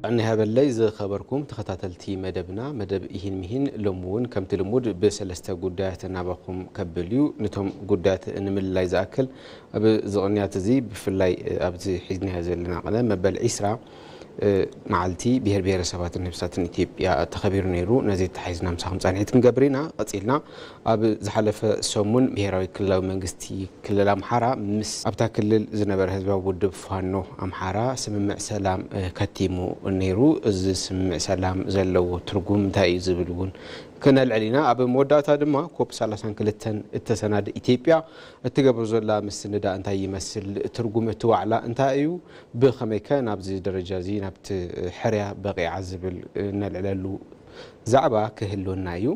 ጥዕና ይሃበለይ ዝኸበርኩም ተኸታተልቲ መደብና፣ መደብ ኢሂን ሚሂን ሎሚ እውን ከምቲ ልሙድ ብሰለስተ ጉዳያት ናባኹም ከብል እዩ። ነቶም ጉዳያት ንምልላይ ዝኣክል ኣብ ዝቕንያት እዚ ብፍላይ ኣብዚ ሒዝናዮ ዘለና ቅነ መበል ዒስራ መዓልቲ ብሄር ብሄረሰባትን ህዝብታትን ኢትዮጵያ ተኸቢሩ ነይሩ። ነዚ ተታሒዝና ምሳኹም ጻንሒት ክንገብር ኢና። ቀጺልና ኣብ ዝሓለፈ ሰሙን ብሄራዊ ክልላዊ መንግስቲ ክልል ኣምሓራ ምስ ኣብታ ክልል ዝነበረ ህዝባዊ ውድብ ፋኖ ኣምሓራ ስምምዕ ሰላም ከቲሙ ነይሩ። እዚ ስምምዕ ሰላም ዘለዎ ትርጉም እንታይ እዩ ዝብል እውን ክነልዕል ኢና። ኣብ መወዳእታ ድማ ኮፕ ሰላሳን ክልተን እተሰናደ ኢትዮጵያ እትገብሮ ዘላ ምስንዳ እንታይ ይመስል? ትርጉም እቲ ዋዕላ እንታይ እዩ? ብኸመይከ ናብዚ ደረጃ እዚ ናብቲ ሕርያ በቒዓ ዝብል እነልዕለሉ ዛዕባ ክህልወና እዩ።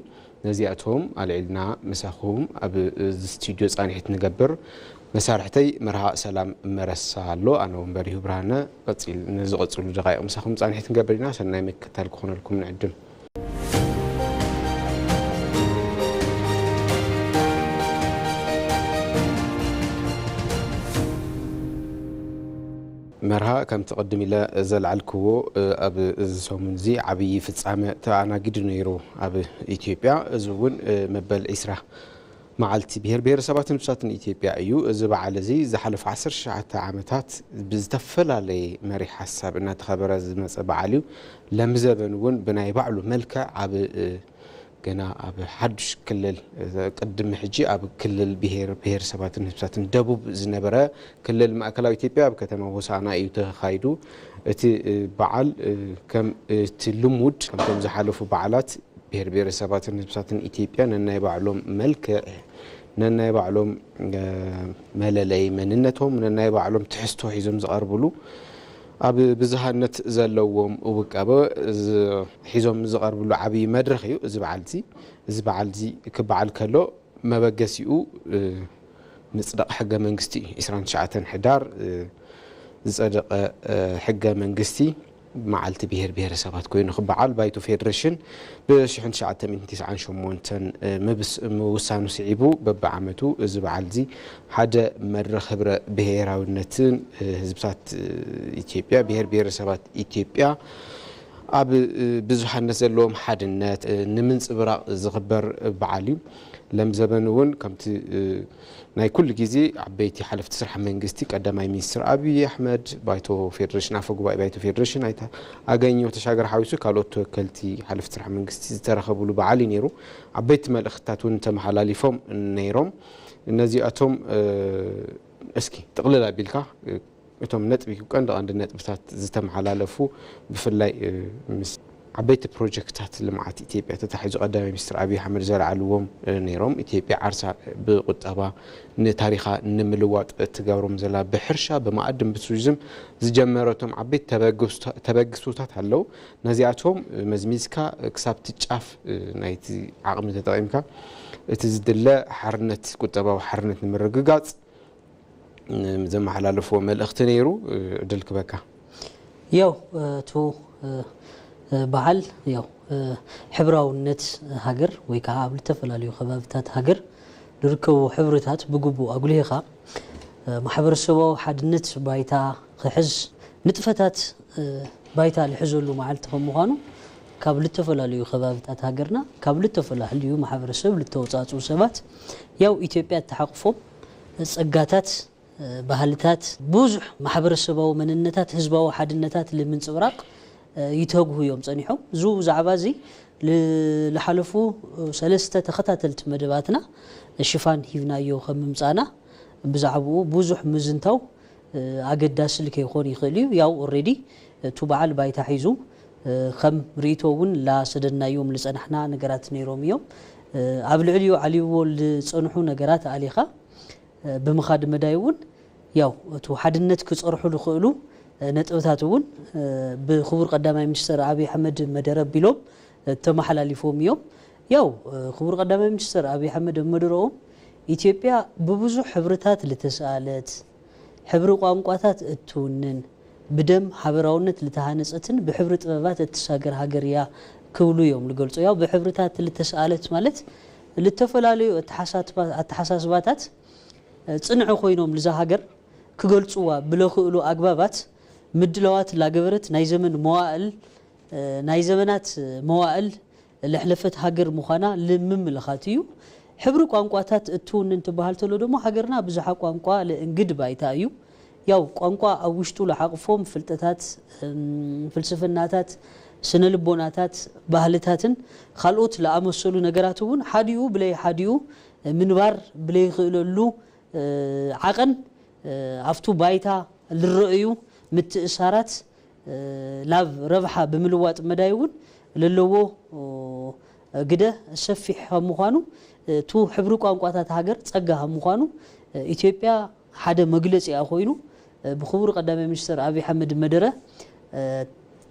ነዚኣቶም ኣልዒልና ምሳኹም ኣብ እዚ ስቱድዮ ጻንሒት ንገብር። መሳርሕተይ መርሃ ሰላም መረሳ ኣሎ፣ ኣነ እውን በሪሁ ብርሃነ። ቀጺል ንዝቐጽሉ ደቓይቕ ምሳኹም ጻንሒት ንገብር ኢና። ሰናይ ምክትታል ክኾነልኩም ንዕድም። መርሃ ከምቲ ቅድም ኢለ ዘልዓልክዎ ኣብ እዚ ሰሙን እዚ ዓብዪ ፍጻመ ተኣናጊዱ ነይሩ ኣብ ኢትዮጵያ። እዚ እውን መበል ዒስራ መዓልቲ ብሄር ብሄረሰባትን ህዝብታትን ኢትዮጵያ እዩ። እዚ በዓል እዚ ዝሓለፉ ዓሰርተ ትሽዓተ ዓመታት ብዝተፈላለየ መሪሕ ሓሳብ እናተኸበረ ዝመፀ በዓል እዩ። ለምዘበን እውን ብናይ ባዕሉ መልክዕ ኣብ ገና ኣብ ሓዱሽ ክልል ቅድሚ ሕጂ ኣብ ክልል ብሄር ብሄረሰባትን ህዝብታትን ደቡብ ዝነበረ ክልል ማእከላዊ ኢትዮጵያ ኣብ ከተማ ሆሳዕና እዩ ተኻይዱ። እቲ በዓል ከም እቲ ልሙድ ከምቶም ዝሓለፉ በዓላት ብሄር ብሄረሰባትን ህዝብታትን ኢትዮጵያ ነናይ ባዕሎም መልክዕ፣ ነናይ ባዕሎም መለለይ መንነቶም፣ ነናይ ባዕሎም ትሕዝቶ ሒዞም ዝቐርብሉ ኣብ ብዝሃነት ዘለዎም ውቀበ ዝ- ሒዞም ዝቐርብሉ ዓብዪ መድረኽ እዩ እዚ በዓል እዚ። እዚ በዓል እዚ ክበዓል ከሎ መበገሲኡ ምፅዳቕ ሕገ መንግስቲ እዩ። ዕስራን ትሽዓተን ሕዳር ዝፀደቐ ሕገ መንግስቲ መዓልቲ ብሄር ብሄረሰባት ኮይኑ ክበዓል ባይቶ ፌዴሬሽን ብ ትሽዓተ ሚእትን ትስዓን ሸሞንተን ምውሳኑ ስዒቡ በብዓመቱ እዚ በዓል እዚ ሓደ መድረኽ ህብረ ብሄራዊነትን ህዝብታት ኢትዮጵያ ብሄር ብሄረሰባት ኢትዮጵያ ኣብ ብዙሓነት ዘለዎም ሓድነት ንምንፅብራቕ ዝኽበር በዓል እዩ። ለምዘበን እውን ከምቲ ናይ ኩሉ ግዜ ዓበይቲ ሓለፍቲ ስራሕ መንግስቲ ቀዳማይ ሚኒስትር ኣብይ ኣሕመድ፣ ባይቶ ፌዴሬሽን ኣፈ ጉባኤ ባይቶ ፌዴሬሽን ኣይተ ኣገኘሁ ተሻገር ሓዊሱ ካልኦት ተወከልቲ ሓለፍቲ ስራሕ መንግስቲ ዝተረኸብሉ በዓል እዩ ነይሩ። ዓበይቲ መልእኽትታት እውን ተመሓላሊፎም ነይሮም። እነዚኣቶም እስኪ ጥቕልል ኣቢልካ እቶም ነጥቢ ቀንዲ ቀንዲ ነጥብታት ዝተመሓላለፉ ብፍላይ ምስ ዓበይቲ ፕሮጀክትታት ልምዓት ኢትዮጵያ ተታሒዙ ቀዳማይ ሚኒስትር ኣብይ ኣሕመድ ዘልዓልዎም ነይሮም። ኢትዮጵያ ዓርሳ ብቁጠባ ንታሪኻ ንምልዋጥ እትገብሮም ዘላ ብሕርሻ ብመኣድን ብቱሪዝም ዝጀመረቶም ዓበይቲ ተበግሶታት ኣለዉ። ነዚኣቶም መዝሚዝካ ክሳብቲ ጫፍ ናይቲ ዓቕሚ ተጠቒምካ እቲ ዝድለ ሓርነት ቁጠባዊ ሓርነት ንምርግጋፅ ዘመሓላለፍዎ መልእኽቲ ነይሩ። ዕድል ክበካ። ያው እቱ በዓል ያው ሕብራውነት ሃገር ወይ ከዓ ኣብ ዝተፈላለዩ ከባብታት ሃገር ዝርከቡ ሕብርታት ብግቡእ ኣጉሊህኻ ማሕበረሰባዊ ሓድነት ባይታ ክሕዝ ንጥፈታት ባይታ ዝሕዘሉ መዓልቲ ከም ምዃኑ ካብ ልተፈላለዩ ከባብታት ሃገርና ካብ ልተፈላለዩ ማሕበረሰብ ልተወፃፅኡ ሰባት ያው ኢትዮጵያ እተሓቕፎም ፀጋታት ባህልታት ብዙሕ ማሕበረሰባዊ መንነታት ህዝባዊ ሓድነታት ንምንፅብራቕ ይተግሁ እዮም ፀኒሖም። እዚ ብዛዕባ እዚ ዝሓለፉ ሰለስተ ተኸታተልቲ መደባትና ሽፋን ሂብናዮ ከም ምምፃና ብዛዕባኡ ብዙሕ ምዝንታው ኣገዳሲ ልከይኮን ይኽእል እዩ። ያው ኦሬዲ እቱ በዓል ባይታ ሒዙ ከም ርእቶ እውን ላሰደድናዮም ልፀናሕና ነገራት ነይሮም እዮም። ኣብ ልዕሊኡ ዓሊዎ ልፀንሑ ነገራት ኣሊኻ ብምኻድ መዳይ እውን ያው እቱ ሓድነት ክፀርሑ ዝኽእሉ ነጥብታት እውን ብክቡር ቀዳማይ ሚኒስተር ኣብይ ኣሕመድ መደረ ኣቢሎም ተመሓላሊፎም እዮም። ያው ክቡር ቀዳማይ ሚኒስተር ኣብይ ኣሕመድ ኣብ መደረኦም ኢትዮጵያ ብብዙሕ ሕብርታት ልተሰኣለት ሕብሪ ቋንቋታት እትውንን ብደም ሓበራውነት ልተሃነፀትን ብሕብሪ ጥበባት እትሳገር ሃገር እያ ክብሉ እዮም ልገልፁ። ያው ብሕብርታት ልተሰኣለት ማለት ልተፈላለዩ ኣተሓሳስባታት ፅንዒ ኮይኖም ልዛ ሃገር ክገልፅዋ ብለኽእሉ ኣግባባት ምድላዋት ላገበረት ናይ ዘመን መዋእል ናይ ዘመናት መዋእል ለሕለፈት ሃገር ምዃና ልምምልኻት እዩ። ሕብሪ ቋንቋታት እትውን እንትበሃል ተሎ ደሞ ሃገርና ብዙሓ ቋንቋ ለእንግድ ባይታ እዩ። ያው ቋንቋ ኣብ ውሽጡ ለሓቕፎም ፍልጠታት፣ ፍልስፍናታት፣ ስነ ልቦናታት፣ ባህልታትን ካልኦት ለኣመሰሉ ነገራት እውን ሓዲኡ ብለይ ሓዲኡ ምንባር ብለይኽእለሉ ዓቐን ኣብቱ ባይታ ልረእዩ ምትእሳራት ላብ ረብሓ ብምልዋጥ መዳይ እውን ለለዎ ግደ ሰፊሕ ከም ምዃኑ፣ እቱ ሕብሪ ቋንቋታት ሃገር ጸጋ ከም ምዃኑ ኢትዮጵያ ሓደ መግለጺኣ ኮይኑ ብክቡር ቀዳማይ ሚኒስትር ኣብይ ኣሕመድ መደረ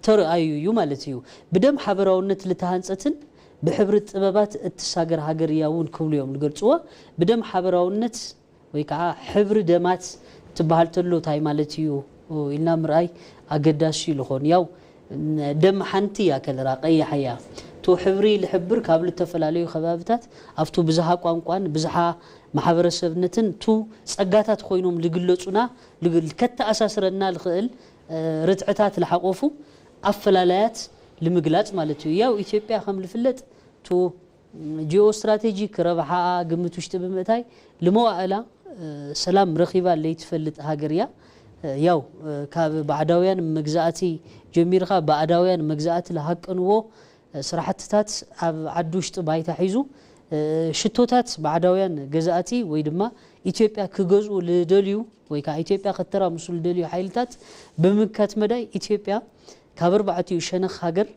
ተርኣዩ እዩ ማለት እዩ። ብደም ሓበራውነት ልተሃንጸትን ብሕብሪ ጥበባት እትሳገር ሃገር እያ እውን ክብሉ እዮም ዝገልጽዎ። ብደም ሓበራውነት ወይ ከዓ ሕብሪ ደማት ትበሃል ተሎ እንታይ ማለት እዩ ኢልና ምርኣይ ኣገዳሲ እዩ ልኾን። ያው ደም ሓንቲ እያ ከለራ ቀይሓ እያ። እቱ ሕብሪ ልሕብር ካብ ልተፈላለዩ ከባብታት ኣብቱ ብዝሃ ቋንቋን ብዝሃ ማሕበረሰብነትን ቱ ጸጋታት ኮይኖም ልግለጹና ልግል- ከተኣሳስረና ልኽእል ርትዕታት ልሓቆፉ ኣፈላላያት ልምግላጽ ማለት እዩ። ያው ኢትዮጵያ ከም ልፍለጥ ቱ ጂኦ ስትራቴጂክ ረብሓኣ ግምት ውሽጢ ብምእታይ ልመዋእላ ሰላም ረኺባ ለይትፈልጥ ሃገር እያ። ያው ካብ ባዕዳውያን መግዛእቲ ጀሚርካ ባዕዳውያን መግዛእቲ ልሃቀንዎ ስራሕትታት ኣብ ዓዲ ውሽጢ ባይታ ሒዙ ሽቶታት ባዕዳውያን ገዛእቲ ወይ ድማ ኢትዮጵያ ክገዝኡ ልደልዩ ወይ ከዓ ኢትዮጵያ ከተራምሱ ልደልዩ ሓይልታት ብምምካት መዳይ ኢትዮጵያ ካብ ኣርባዕቲኡ ሸነኽ ሃገር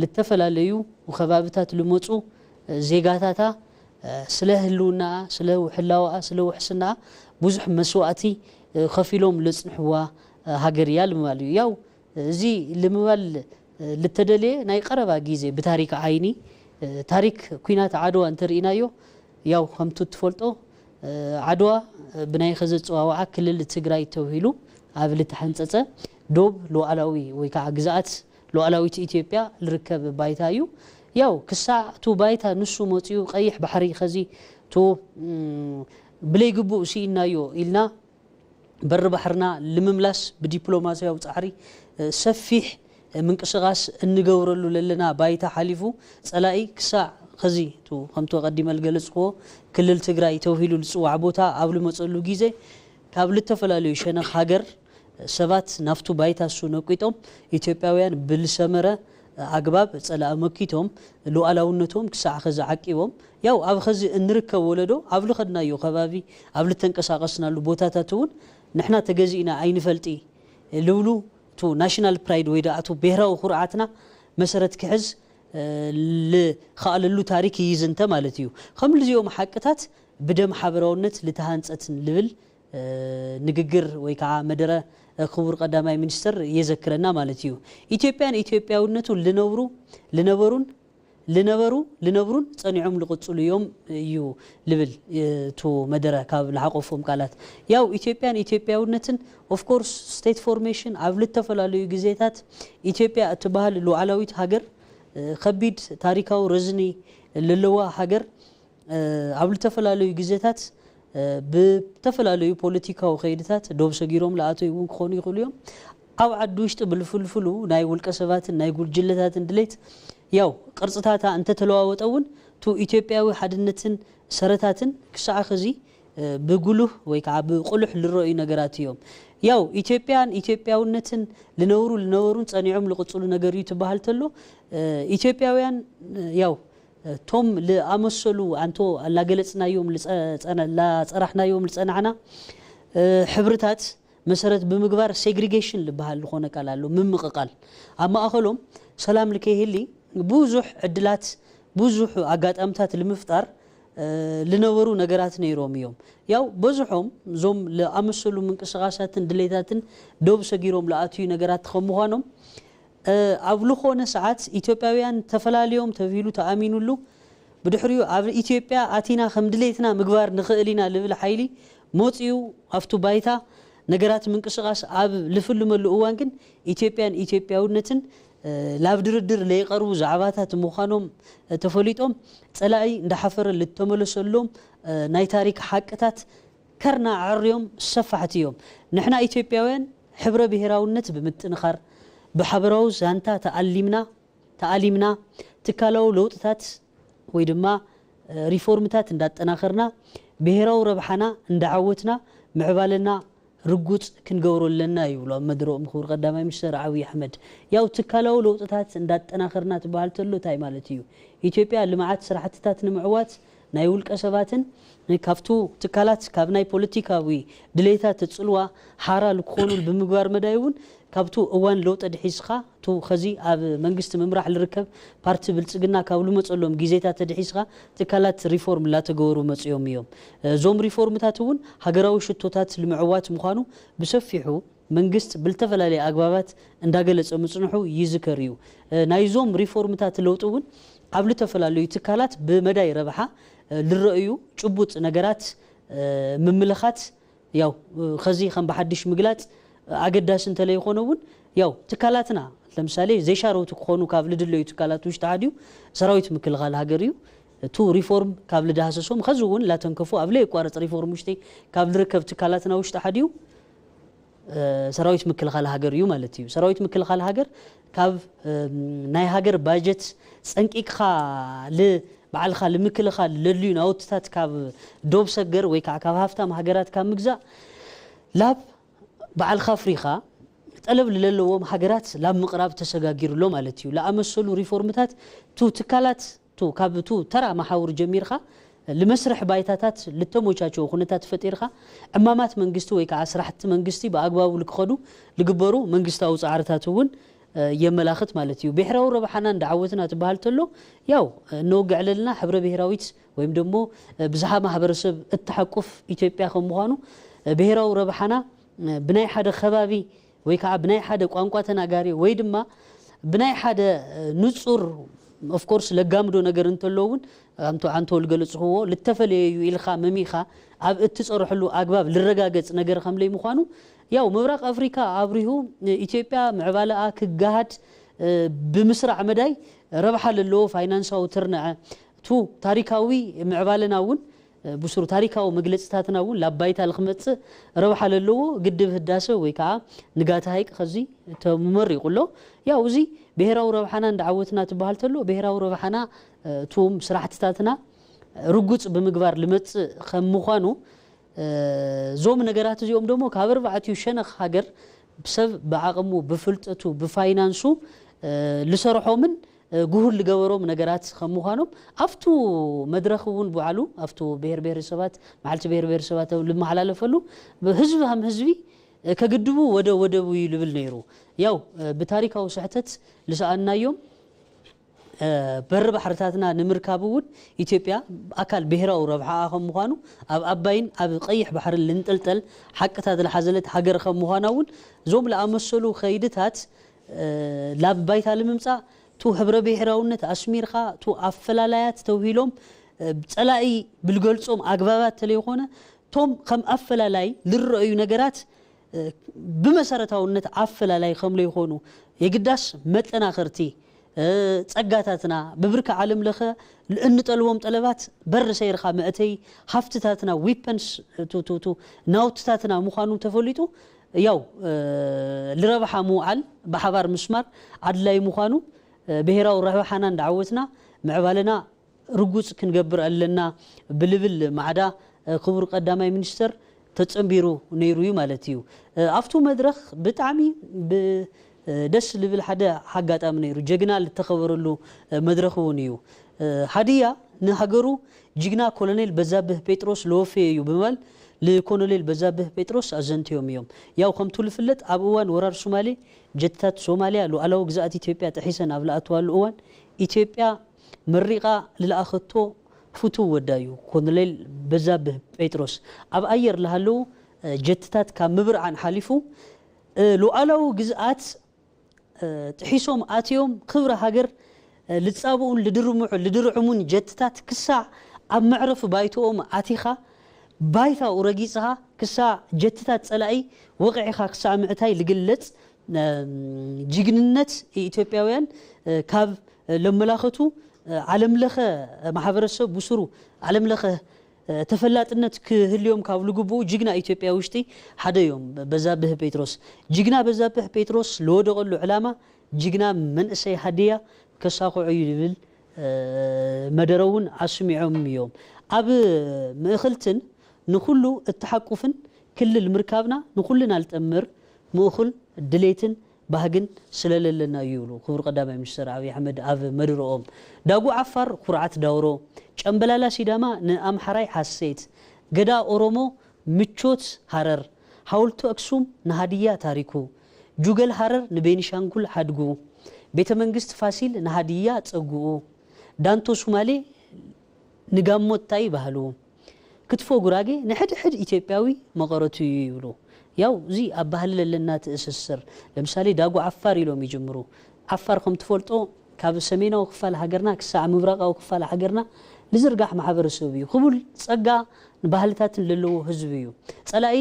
ልተፈላለዩ ከባብታት ልመፁ ዜጋታታ ስለ ህልውናኣ፣ ስለ ህላወኣ፣ ስለ ውሕስናኣ ብዙሕ መስዋእቲ ከፊሎም ለፅንሕዋ ሃገር እያ ልምባል እዩ። ያው እዚ ልምባል ልተደለየ ናይ ቀረባ ግዜ ብታሪክ ዓይኒ ታሪክ ኩናት ዓድዋ እንተርኢናዮ ያው ከምቱ ትፈልጦ ዓድዋ ብናይ ኸዚ ኣፀዋውዓ ክልል ትግራይ ተብሂሉ ኣብ ልተሓንፀፀ ዶብ ሉዓላዊ ወይ ከዓ ግዝኣት ሉዓላዊት ኢትዮጵያ ልርከብ ባይታ እዩ። ያው ክሳዕ ቱ ባይታ ንሱ መፅኡ ቀይሕ ባሕሪ ኸዚ ቱ ብለይ ግቡእ ስኢናዮ ኢልና በሪ ባሕርና ልምምላስ ብዲፕሎማስያዊ ፃዕሪ ሰፊሕ ምንቅስቓስ እንገብረሉ ለለና ባይታ ሓሊፉ ፀላኢ ክሳዕ ኸዚ ቱ ከምቲ ቀዲመ ልገለፅክዎ ክልል ትግራይ ተውሂሉ ልፅዋዕ ቦታ ኣብ ልመፀሉ ግዜ ካብ ልተፈላለዩ ሸነኽ ሃገር ሰባት ናፍቱ ባይታ እሱ ነቂጦም ኢትዮጵያውያን ብልሰመረ ኣግባብ ጸላኢ መኪቶም ሉዓላውነቶም ክሳዕ ኸዚ ዓቂቦም ያው ኣብ ኸዚ እንርከብ ወለዶ ኣብ ልኸድናዮ ከባቢ ኣብ ልተንቀሳቐስናሉ ቦታታት እውን ንሕና ተገዚእና ኣይንፈልጢ ልብሉ እቱ ናሽናል ፕራይድ ወይ ደኣ እቱ ብሄራዊ ኩርዓትና መሰረት ክሕዝ ልኸኣለሉ ታሪክ ይዝንተ ማለት እዩ። ከም ልዚኦም ሓቅታት ብደም ሓበራውነት ልተሃንጸትን ልብል ንግግር ወይ ከዓ መደረ ክቡር ቀዳማይ ሚኒስትር የዘክረና ማለት እዩ። ኢትዮጵያን ኢትዮጵያውነቱን ልነብሩ ልነበሩን ልነበሩ ልነብሩን ጸኒዖም ልቕጽሉ እዮም እዩ ልብል እቱ መደረ ካብ ልሓቆፎም ቃላት ያው ኢትዮጵያን ኢትዮጵያውነትን ኦፍኮርስ ስቴት ፎርሜሽን ኣብ ልተፈላለዩ ግዜታት ኢትዮጵያ እትበሃል ሉዓላዊት ሃገር ከቢድ ታሪካዊ ረዝኒ ለለዋ ሃገር ኣብ ልተፈላለዩ ግዜታት ብተፈላለዩ ፖለቲካዊ ከይድታት ዶብ ሰጊሮም ለኣተዩ እውን ክኾኑ ይኽእሉ እዮም። ኣብ ዓዲ ውሽጢ ብልፍልፍሉ ናይ ውልቀ ሰባትን ናይ ጉጅለታትን ድሌት ያው ቅርፅታታ እንተተለዋወጠ እውን ቱ ኢትዮጵያዊ ሓድነትን ሰረታትን ክሳዕ ኸዚ ብጉሉህ ወይ ከዓ ብቁሉሕ ልረእዩ ነገራት እዮም። ያው ኢትዮጵያን ኢትዮጵያውነትን ልነብሩ ልነበሩን ጸኒዖም ልቕፅሉ ነገር እዩ ትበሃል ተሎ ኢትዮጵያውያን ያው ቶም ልኣመሰሉ ኣንቶ ላገለፅናዮም ላፀራሕናዮም ልፀናዕና ሕብርታት መሰረት ብምግባር ሴግሪጌሽን ልበሃል ልኾነ ቃል ኣሎ ምምቕቓል ኣብ ማእኸሎም ሰላም ልከይህሊ ብዙሕ ዕድላት ብዙሕ ኣጋጣምታት ልምፍጣር ልነበሩ ነገራት ነይሮም እዮም። ያው በዝሖም እዞም ልኣመሰሉ ምንቅስቃሳትን ድሌታትን ዶብ ሰጊሮም ልኣትዩ ነገራት ከም ምዃኖም ኣብ ልኾነ ሰዓት ኢትዮጵያውያን ተፈላልዮም ተብሂሉ ተኣሚኑሉ ብድሕሪኡ ኣብ ኢትዮጵያ ኣቲና ከም ድሌትና ምግባር ንኽእል ኢና ልብል ሓይሊ መፂኡ ኣብቱ ባይታ ነገራት ምንቅስቃስ ኣብ ልፍልመሉ እዋን ግን ኢትዮጵያን ኢትዮጵያውነትን ላብ ድርድር ለይቀርቡ ዛዕባታት ምዃኖም ተፈሊጦም ፀላኢ እንዳሓፈረ ልተመለሰሎም ናይ ታሪክ ሓቅታት ከርና ኣዕርዮም ሰፋሕቲ እዮም። ንሕና ኢትዮጵያውያን ሕብረ ብሔራውነት ብምጥንኻር፣ ብሓበራዊ ዛንታ ተኣሊምና ተኣሊምና ትካላዊ ለውጥታት ወይ ድማ ሪፎርምታት እንዳጠናኸርና፣ ብሔራዊ ረብሓና እንዳዓወትና፣ ምዕባለና ርጉፅ ክንገብሮ ኣለና ይብሉ ኣብ መድረኦም ክቡር ቀዳማይ ሚኒስትር ኣብይ ኣሕመድ። ያው ትካላዊ ለውጥታት እንዳጠናኸርና ትበሃል ተሎ እንታይ ማለት እዩ? ኢትዮጵያ ልምዓት ስራሕትታት ንምዕዋት ናይ ውልቀ ሰባትን ካብቱ ትካላት ካብ ናይ ፖለቲካዊ ድሌታት ተፅልዋ ሓራ ልክኾኑል ብምግባር መዳይ እውን ካብቱ እዋን ለውጠ ድሒስኻ ቱ ኸዚ ኣብ መንግስቲ ምምራሕ ልርከብ ፓርቲ ብልፅግና ካብ ልመፀሎም ግዜታት ተድሒስኻ ትካላት ሪፎርም ላተገበሩ መፅኦም እዮም። እዞም ሪፎርምታት እውን ሃገራዊ ሽቶታት ልምዕዋት ምዃኑ ብሰፊሑ መንግስት ብልተፈላለየ ኣግባባት እንዳገለጸ ምጽንሑ ይዝከር እዩ። ናይዞም ሪፎርምታት ለውጢ እውን ኣብ ልተፈላለዩ ትካላት ብመዳይ ረብሓ ልረእዩ ጭቡጥ ነገራት ምምልኻት ያው ኸዚ ከም ብሓድሽ ምግላጽ ኣገዳሲ እንተለይኾነ እውን ያው ትካላትና ለምሳሌ ዘይሻረውቲ ክኾኑ ካብ ልድለዩ ትካላት ውሽጢ ሓዲዩ ሰራዊት ምክልኻል ሃገር እዩ። እቱ ሪፎርም ካብ ልዳህሰሶም ኸዚ እውን ላተንከፉ ኣብ ለየቋረፅ ሪፎርም ውሽጢ ካብ ልርከብ ትካላትና ውሽጢ ሓዲዩ ሰራዊት ምክልኻል ሃገር እዩ ማለት እዩ። ሰራዊት ምክልኻል ሃገር ካብ ናይ ሃገር ባጀት ፀንቂቅኻ ል ባዕልኻ ልምክልኻል ለድልዩ ናውትታት ካብ ዶብ ሰገር ወይ ከዓ ካብ ሃፍታም ሃገራት ካብ ምግዛእ ላብ ባዕልኻ ኣፍሪኻ ጠለብ ልለለዎም ሃገራት ላብ ምቕራብ ተሰጋጊሩ ኣሎ ማለት እዩ። ለኣመሰሉ ሪፎርምታት ቱ ትካላት ቱ ካብ ቱ ተራ መሓውር ጀሚርካ ልመስርሕ ባይታታት ልተሞቻቸው ኩነታት ፈጢርካ ዕማማት መንግስቲ ወይ ከዓ ስራሕቲ መንግስቲ ብኣግባቡ ልክኸዱ ልግበሩ መንግስታዊ ፃዕርታት እውን የመላኽት ማለት እዩ። ብሔራዊ ረብሓና እንዳዓወትና ትበሃል ተሎ ያው እነወግዕ ለልና ሕብረ ብሔራዊት ወይም ደግሞ ብዝሃ ማህበረሰብ እትሓቁፍ ኢትዮጵያ ከም ምዃኑ ብሔራዊ ረብሓና ብናይ ሓደ ከባቢ ወይ ከዓ ብናይ ሓደ ቋንቋ ተናጋሪ ወይ ድማ ብናይ ሓደ ንፁር ኦፍኮርስ ለጋምዶ ነገር እንተሎ እውን ኣንቶ ኣንቶ ልገለፅኽዎ ልተፈለየ እዩ ኢልካ መሚኻ ኣብ እትፀርሕሉ ኣግባብ ልረጋገፅ ነገር ከም ለይ ምዃኑ ያው ምብራቕ ኣፍሪካ ኣብሪሁ ኢትዮጵያ ምዕባለኣ ክገሃድ ብምስራዕ መዳይ ረብሓ ለለዎ ፋይናንሳዊ ትርንዐ ቱ ታሪካዊ ምዕባለና እውን ብሱሩ ታሪካዊ መግለፅታትና እውን ላብ ባይታ ልክመፅእ ረብሓ ለለዎ ግድብ ህዳሰ ወይ ከዓ ንጋት ሃይቅ ኸዚ ተመሪቁ ኣሎ። ያው እዚ ብሔራዊ ረብሓና እንዳዓወትና ትበሃል ተሎ ብሔራዊ ረብሓና እቱም ስራሕትታትና ርጉፅ ብምግባር ልመፅእ ከም ምዃኑ እዞም ነገራት እዚኦም ደሞ ካብ ኣርባዕቲኡ ሸነኽ ሃገር ሰብ ብዓቕሙ ብፍልጠቱ ብፋይናንሱ ልሰርሖምን ጉሁል ልገበሮም ነገራት ከም ምዃኖም ኣብቱ መድረኽ እውን ብዓሉ ኣብቱ ብሔር ብሔረሰባት መዓልቲ ብሔር ብሔረሰባት ልመሓላለፈሉ ህዝቢ ከም ህዝቢ ከግድቡ ወደ ወደቡ እዩ ልብል ነይሩ። ያው ብታሪካዊ ስሕተት ልሰኣናዮም በሪ ባሕርታትና ንምርካብ እውን ኢትዮጵያ ኣካል ብሔራዊ ረብሓኣ ከም ምዃኑ ኣብ ኣባይን ኣብ ቀይሕ ባሕርን ልንጥልጠል ሓቅታት ዝሓዘለት ሃገር ከም ምዃና እውን እዞም ለኣመሰሉ ከይድታት ላብ ባይታ ልምምፃእ ቱ ሕብረ ብሔራውነት ኣስሚርካ ቱ ኣፈላላያት ተውሂሎም ፀላኢ ብልገልፆም ኣግባባት ተለይኮነ ቶም ከም ኣፈላላይ ልረአዩ ነገራት ብመሰረታውነት ኣፈላላይ ከም ለይኾኑ የግዳስ መጠናኸርቲ ጸጋታትና ብብርኪ ዓለም ለኸ እንጠልቦም ጠለባት በሪ ሰይርካ መእተይ ሃፍትታትና ዊፐንስ ናውትታትና ምዃኑ ተፈሊጡ ያው ልረብሓ ምውዓል ብሓባር ምስማር ኣድላይ ምዃኑ ብሄራዊ ረብሓና እንዳዓወትና ምዕባለና ርጉጽ ክንገብር ኣለና ብልብል ማዕዳ ክቡር ቀዳማይ ሚኒስተር ተጸንቢሩ ነይሩ እዩ ማለት እዩ። ኣብቱ መድረኽ ብጣዕሚ ብ- ደስ ልብል ሓደ ኣጋጣሚ ነይሩ። ጀግና ልተኸበረሉ መድረኽ እውን እዩ። ሃዲያ ንሃገሩ ጅግና ኮሎኔል በዛብህ ጴጥሮስ ለወፈየ እዩ ብምባል ልኮሎኔል በዛብህ ጴጥሮስ ኣዘንትዮም እዮም። ያው ከምቱ ልፍለጥ ኣብ እዋን ወራር ሶማሌ ጀትታት ሶማሊያ ሉዓላዊ ግዝኣት ኢትዮጵያ ጥሒሰን ኣብ ልኣትዋሉ እዋን ኢትዮጵያ መሪቓ ልለኣኸቶ ፍቱው ወዳ እዩ ኮሎኔል በዛብህ ጴጥሮስ። ኣብ ኣየር ልሃለዉ ጀትታት ካብ ምብርዓን ሓሊፉ ሉዓላዊ ግዝኣት ጥሒሶም ኣትዮም ክብሪ ሃገር ልጻብኡን ልድርምዑ ልድርዕሙን ጀትታት ክሳዕ ኣብ መዕረፊ ባይትኦም ኣቲኻ ባይታኡ ረጊጽኻ ክሳዕ ጀትታት ጸላኢ ወቒዕኻ ክሳዕ ምዕታይ ልግለጽ ጅግንነት ኢትዮጵያውያን ካብ ለመላኸቱ ዓለም ለኸ ማሕበረሰብ ብሱሩ ዓለም ለኸ ተፈላጥነት ክህልዮም ካብ ልግብኡ ጅግና ኢትዮጵያ ውሽጢ ሓደ እዮም። በዛብህ ጴጥሮስ፣ ጅግና በዛብህ ጴጥሮስ ለወደቐሉ ዕላማ ጅግና መንእሰይ ሃድያ ከሳኽዖ እዩ ዝብል መደረ እውን ኣስሚዖም እዮም። ኣብ ምእኽልትን ንኹሉ እትሓቁፍን ክልል ምርካብና ንኹልና ልጠምር ምእኹል ድሌትን ባህግን ስለለለና እዩ ይብሉ ክቡር ቀዳማይ ሚኒስትር ኣብይ ኣሕመድ ኣብ መድረኦም። ዳጉ ዓፋር ኩርዓት ዳውሮ፣ ጨምበላላ ሲዳማ ንኣምሓራይ ሓሴት፣ ገዳ ኦሮሞ ምቾት ሃረር፣ ሓውልቲ ኣክሱም ንሃድያ ታሪኩ፣ ጁገል ሃረር ንቤኒሻንጉል ሓድጉ፣ ቤተ መንግስት ፋሲል ንሃድያ ጸጉኡ፣ ዳንቶ ሱማሌ ንጋሞ ታይ ባህሉ፣ ክትፎ ጉራጌ ንሕድሕድ ኢትዮጵያዊ መቐረቱ እዩ ይብሉ። ያው እዚ ኣብ ባህሊ ለለና ትእስስር፣ ለምሳሌ ዳጉ ዓፋር ኢሎም ይጅምሩ። ዓፋር ከም ትፈልጦ ካብ ሰሜናዊ ክፋል ሃገርና ክሳዕ ምብራቃዊ ክፋል ሃገርና ልዝርጋሕ ማሕበረሰብ እዩ። ክቡል ጸጋ ንባህልታትን ለለዎ ህዝቢ እዩ። ጸላኢ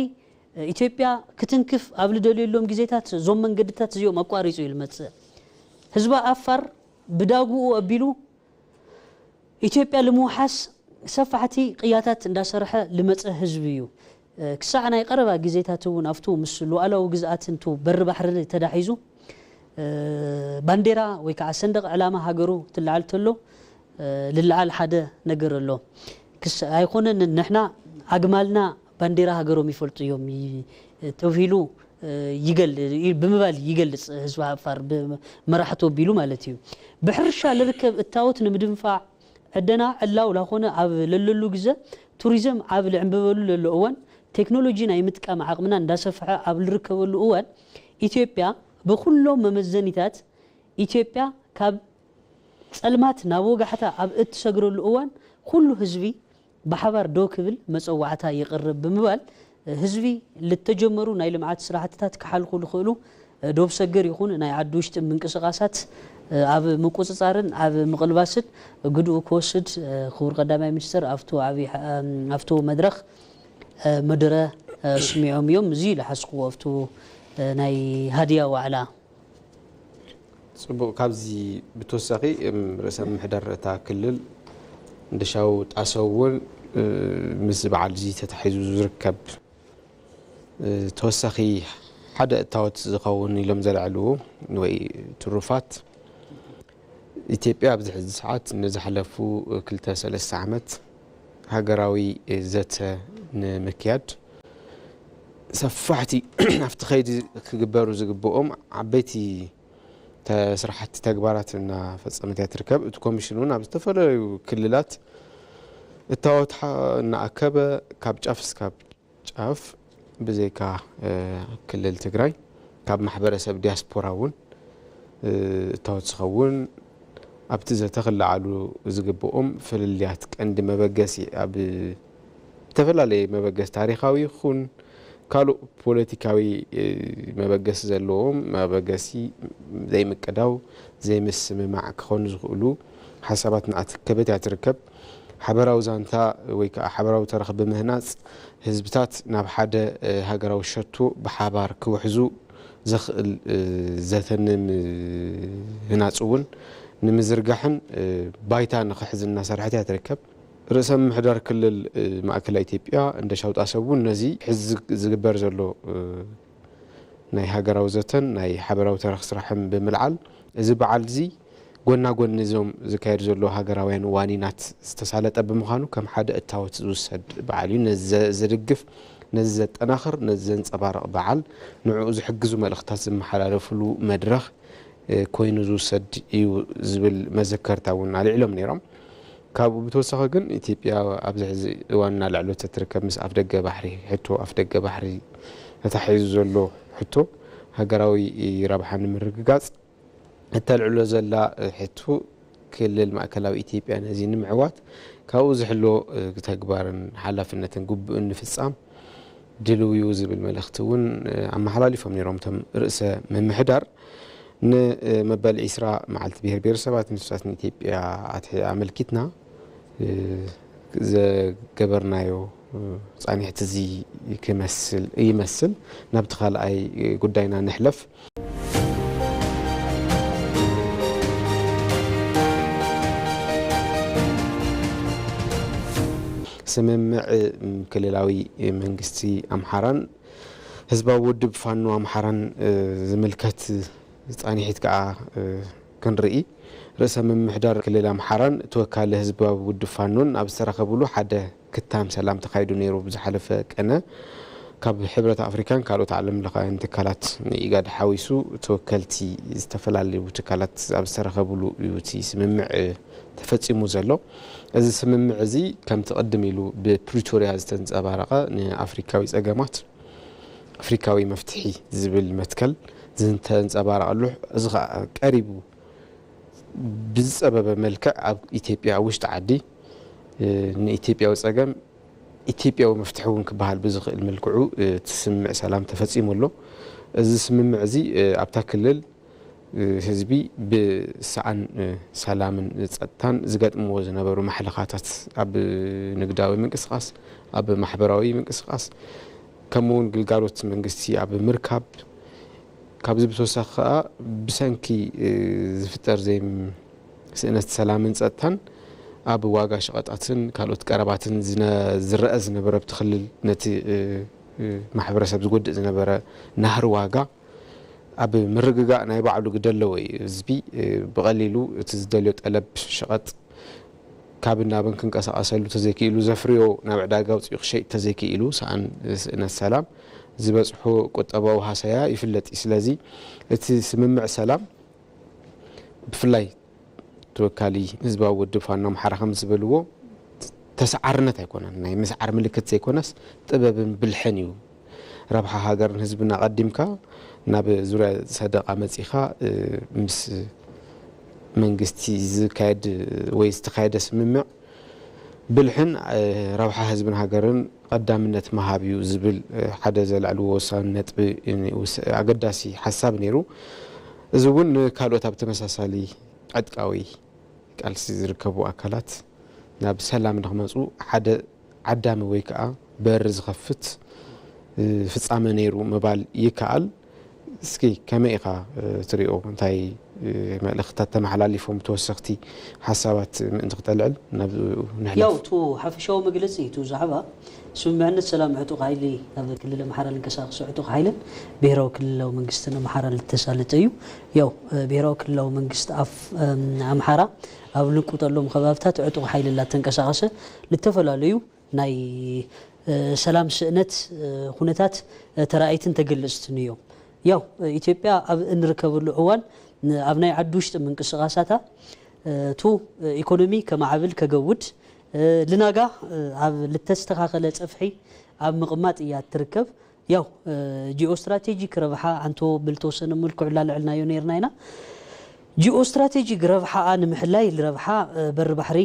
ኢትዮጵያ ክትንክፍ ኣብ ልደልየሎም ግዜታት እዞም መንገድታት እዚኦም ኣቋሪጹ እዩ ልመጽእ። ህዝባ ዓፋር ብዳጉኡ ኣቢሉ ኢትዮጵያ ልምውሓስ ሰፋሕቲ ቅያታት እንዳሰርሐ ልመጸ ህዝቢ እዩ። ክሳዕ ናይ ቀረባ ግዜታት እውን ኣብቱ ምስ ሉዓላዊ ግዝኣት እንቱ በሪ ባሕሪ ተዳሒዙ ባንዴራ ወይ ከዓ ሰንደቕ ዕላማ ሃገሩ ትለዓል ተሎ ልለዓል ሓደ ነገር ኣሎ። ክስ ኣይኮነን ንሕና ኣግማልና ባንዴራ ሃገሮም ይፈልጡ እዮም ተብሂሉ ይገል ብምባል ይገልጽ ህዝቢ ዓፋር መራሕቱ ኣቢሉ ማለት እዩ። ብሕርሻ ልርከብ እታወት ንምድንፋዕ ዕደና ዕላው ላኾነ ኣብ ለለሉ ግዘ ቱሪዝም ኣብ ልዕንብበሉ ለሎ እዋን ቴክኖሎጂ ናይ ምጥቃም ዓቕምና እንዳሰፍሐ ኣብ ልርከበሉ እዋን ኢትዮጵያ ብኩሎም መመዘኒታት ኢትዮጵያ ካብ ጸልማት ናብ ወጋሕታ ኣብ እትሰግረሉ እዋን ኩሉ ህዝቢ ብሓባር ደው ክብል መጸዋዕታ የቕርብ ብምባል ህዝቢ ልተጀመሩ ናይ ልምዓት ስራሕትታት ክሓልኹ ልኽእሉ ዶብ ሰገር ይኹን ናይ ዓዲ ውሽጢ ምንቅስቓሳት ኣብ ምቁፅፃርን ኣብ ምቕልባስን ግድኡ ክወስድ ክቡር ቀዳማይ ሚኒስትር ኣብቱ ዓብዪ ኣብቱ መድረኽ መደረ ስሚዖም እዮም። እዚ ዝሓስኩዎ ኣብቱ ናይ ሃድያ ዋዕላ። ፅቡቕ። ካብዚ ብተወሳኺ ርእሰ ምምሕዳር እታ ክልል እንደሻው ጣሰው እውን ምስ በዓል እዚ ተታሒዙ ዝርከብ ተወሳኺ ሓደ እታወት ዝኸውን ኢሎም ዘልዐልዎ ወይ ትሩፋት ኢትዮጵያ ኣብዚ ሕዚ ሰዓት ንዝሓለፉ ክልተ ሰለስተ ዓመት ሃገራዊ ዘተ ንምክያድ ሰፋሕቲ ኣብቲ ከይዲ ክግበሩ ዝግብኦም ዓበይቲ ስራሕቲ ተግባራት እናፈፀመት እያ ትርከብ። እቲ ኮሚሽን እውን ኣብ ዝተፈላለዩ ክልላት እታወት እናኣከበ ካብ ጫፍ እስካብ ጫፍ ብዘይካ ክልል ትግራይ ካብ ማሕበረሰብ ዲያስፖራ እውን እታወት ዝኸውን ኣብቲ ዘተ ክለዓሉ ዝግብኦም ፍልልያት ቀንዲ መበገሲ ኣብ ዝተፈላለየ መበገሲ ታሪካዊ ይኹን ካልእ ፖለቲካዊ መበገሲ ዘለዎም መበገሲ ዘይምቅዳው ዘይምስምማዕ ክኾኑ ዝኽእሉ ሓሳባት እናኣከበት እያ ትርከብ። ሓበራዊ ዛንታ ወይ ከዓ ሓበራዊ ተረኽ ብምህናፅ ህዝብታት ናብ ሓደ ሃገራዊ ሸቶ ብሓባር ክውሕዙ ዘኽእል ዘተ ንምህናፅ እውን ንምዝርጋሕን ባይታ ንኽሕዝ እናሰርሐት እያ ትርከብ። ርእሰ ምምሕዳር ክልል ማእከላይ ኢትዮጵያ እንደሻው ጣሰው እውን ነዚ ሕዚ ዝግበር ዘሎ ናይ ሃገራዊ ዘተን ናይ ሓበራዊ ተረኽ ስራሕን ብምልዓል እዚ በዓል እዚ ጎና ጎኒ እዞም ዝካየዱ ዘለዉ ሃገራውያን ዋኒናት ዝተሳለጠ ብምዃኑ ከም ሓደ እታወት ዝውሰድ በዓል እዩ። ነዚ ዘድግፍ፣ ነዚ ዘጠናኽር፣ ነዚ ዘንፀባርቕ በዓል ንዕኡ ዝሕግዙ መልእኽታት ዝመሓላለፍሉ መድረኽ ኮይኑ ዝውሰድ እዩ ዝብል መዘከርታ እውን ኣልዒሎም ነይሮም። ካብኡ ብተወሳኺ ግን ኢትዮጵያ ኣብዚ ሕዚ እዋን እናልዐለቶ ትርከብ ምስ ኣፍደገ ባሕሪ ሕቶ ኣፍደገ ባሕሪ ተታሒዙ ዘሎ ሕቶ ሃገራዊ ረብሓ ንምርግጋፅ እተልዕሎ ዘላ ሕቶ ክልል ማእከላዊ ኢትዮጵያ ነዚ ንምዕዋት ካብኡ ዝሕሎ ተግባርን ሓላፍነትን ግቡእን ንፍፃም ድልው እዩ ዝብል መልእኽቲ እውን ኣመሓላሊፎም ነይሮም እቶም ርእሰ ምምሕዳር። ንመበል ዒስራ መዓልቲ ብሄር ብሄረሰባትን ህዝብታትን ኢትዮጵያ ኣትሒ ኣመልኪትና ዘገበርናዮ ፃኒሕቲ እዚ ክመስል ይመስል። ናብቲ ካልኣይ ጉዳይና ንሕለፍ። ስምምዕ ክልላዊ መንግስቲ ኣምሓራን ህዝባዊ ውድብ ፋኖ ኣምሓራን ዝምልከት ፃንሒት ከዓ ክንርኢ። ርእሰ ምምሕዳር ክልል ኣምሓራን ተወካሊ ህዝባዊ ውድብ ፋኖን ኣብ ዝተራኸብሉ ሓደ ክታም ሰላም ተኻይዱ ነይሩ። ብዝሓለፈ ቀነ ካብ ሕብረት ኣፍሪካን ካልኦት ዓለም ለኻውያን ትካላት ንኢጋድ ሓዊሱ ተወከልቲ ዝተፈላለዩ ትካላት ኣብ ዝተረኸብሉ እዩ እቲ ስምምዕ ተፈፂሙ ዘሎ። እዚ ስምምዕ እዚ ከምቲ ቅድም ኢሉ ብፕሪቶርያ ዝተንፀባረቐ ንኣፍሪካዊ ፀገማት ኣፍሪካዊ መፍትሒ ዝብል መትከል ዝተንፀባረቐሉ፣ እዚ ከዓ ቀሪቡ ብዝፀበበ መልክዕ ኣብ ኢትዮጵያ ውሽጢ ዓዲ ንኢትዮጵያዊ ፀገም ኢትዮጵያዊ መፍትሒ እውን ክበሃል ብዝኽእል መልክዑ እቲ ስምምዕ ሰላም ተፈፂሙ ኣሎ። እዚ ስምምዕ እዚ ኣብታ ክልል ህዝቢ ብሰኣን ሰላምን ፀጥታን ዝገጥምዎ ዝነበሩ ማሕለኻታት ኣብ ንግዳዊ ምንቅስቃስ፣ ኣብ ማሕበራዊ ምንቅስቃስ ከምኡ እውን ግልጋሎት መንግስቲ ኣብ ምርካብ ካብዚ ብተወሳኺ ከዓ ብሰንኪ ዝፍጠር ዘይም ስእነት ሰላምን ፀጥታን ኣብ ዋጋ ሸቐጣትን ካልኦት ቀረባትን ዝነ- ዝረአ ዝነበረ ኣብቲ ክልል ነቲ ማሕበረሰብ ዝጎድእ ዝነበረ ናህሪ ዋጋ ኣብ ምርግጋእ ናይ ባዕሉ ግደ ኣለዎ እዩ። ህዝቢ ብቐሊሉ እቲ ዝደልዮ ጠለብ ሸቐጥ ካብን ናብን ክንቀሳቐሰሉ ተዘይክኢሉ ዘፍርዮ ናብ ዕዳጋ ኣውፂኡ ክሸይጥ ተዘይክኢሉ ሰኣን ስእነት ሰላም ዝበፅሖ ቁጠባዊ ሃሰያ ይፍለጥ እዩ። ስለዚ እቲ ስምምዕ ሰላም ብፍላይ ተወካሊ ህዝባዊ ውድብ ፋኖ ኣምሓራ ከም ዝበልዎ ተሰዓርነት ኣይኮነን፣ ናይ ምስዓር ምልክት ዘይኮነስ ጥበብን ብልሕን እዩ። ረብሓ ሃገርን ህዝብን ኣቐዲምካ ናብ ዙርያ ሰደቓ መፂኻ ምስ መንግስቲ ዝካየድ ወይ ዝተኻየደ ስምምዕ ብልሕን ረብሓ ህዝብን ሃገርን ቀዳምነት ምሃብ እዩ ዝብል ሓደ ዘልዐልዎ ወሳኒ ነጥቢ ኣገዳሲ ሓሳብ ነይሩ። እዚ እውን ንካልኦት ኣብ ተመሳሳሊ ዕጥቃዊ ቃልሲ ዝርከቡ ኣካላት ናብ ሰላም ንክመፁ ሓደ ዓዳሚ ወይ ከዓ በር ዝኸፍት ፍፃመ ነይሩ ምባል ይከኣል። እስኪ ከመይ ኢኻ ትሪኦ? እንታይ መልእኽትታት ተመሓላሊፎም ተወሰኽቲ ሓሳባት ምእንቲ ክተልዕል ናብ ንሕለፍ? ያው እቲ ሓፈሻዊ መግለፂ እቲ ዛዕባ ስምምዕነት ሰላም ዕጡቕ ሓይሊ ኣብ ክልል ኣምሓራ ልንቀሳቀሱ ዕጡቕ ሓይልን ብሄራዊ ክልላዊ መንግስትን ኣምሓራ ልተሳለጠ እዩ። ያው ብሄራዊ ክልላዊ መንግስት ኣፍ ኣምሓራ ኣብ ልንቁጠሎም ከባብታት ዕጡቕ ሓይሊ ላተንቀሳቀሰ ልተፈላለዩ ናይ ሰላም ስእነት ኩነታት ተራኣይትን ተገልጽትን እዮም። ያው ኢትዮጵያ ኣብ እንርከበሉ እዋን ኣብ ናይ ዓዲ ውሽጢ ምንቅስቃሳታ ቱ ኢኮኖሚ ከማዕብል ከገውድ ልናጋ ኣብ ልተስተኻኸለ ጸፍሒ ኣብ ምቕማጥ እያ ትርከብ። ያው ጂኦ ስትራቴጂክ ረብሓ ኣንቶ ብልተወሰነ መልክዑ ላልዕልናዮ ነርና ኢና። ጂኦ ስትራቴጂክ ረብሓኣ ንምሕላይ ልረብሓ በሪ ባሕሪ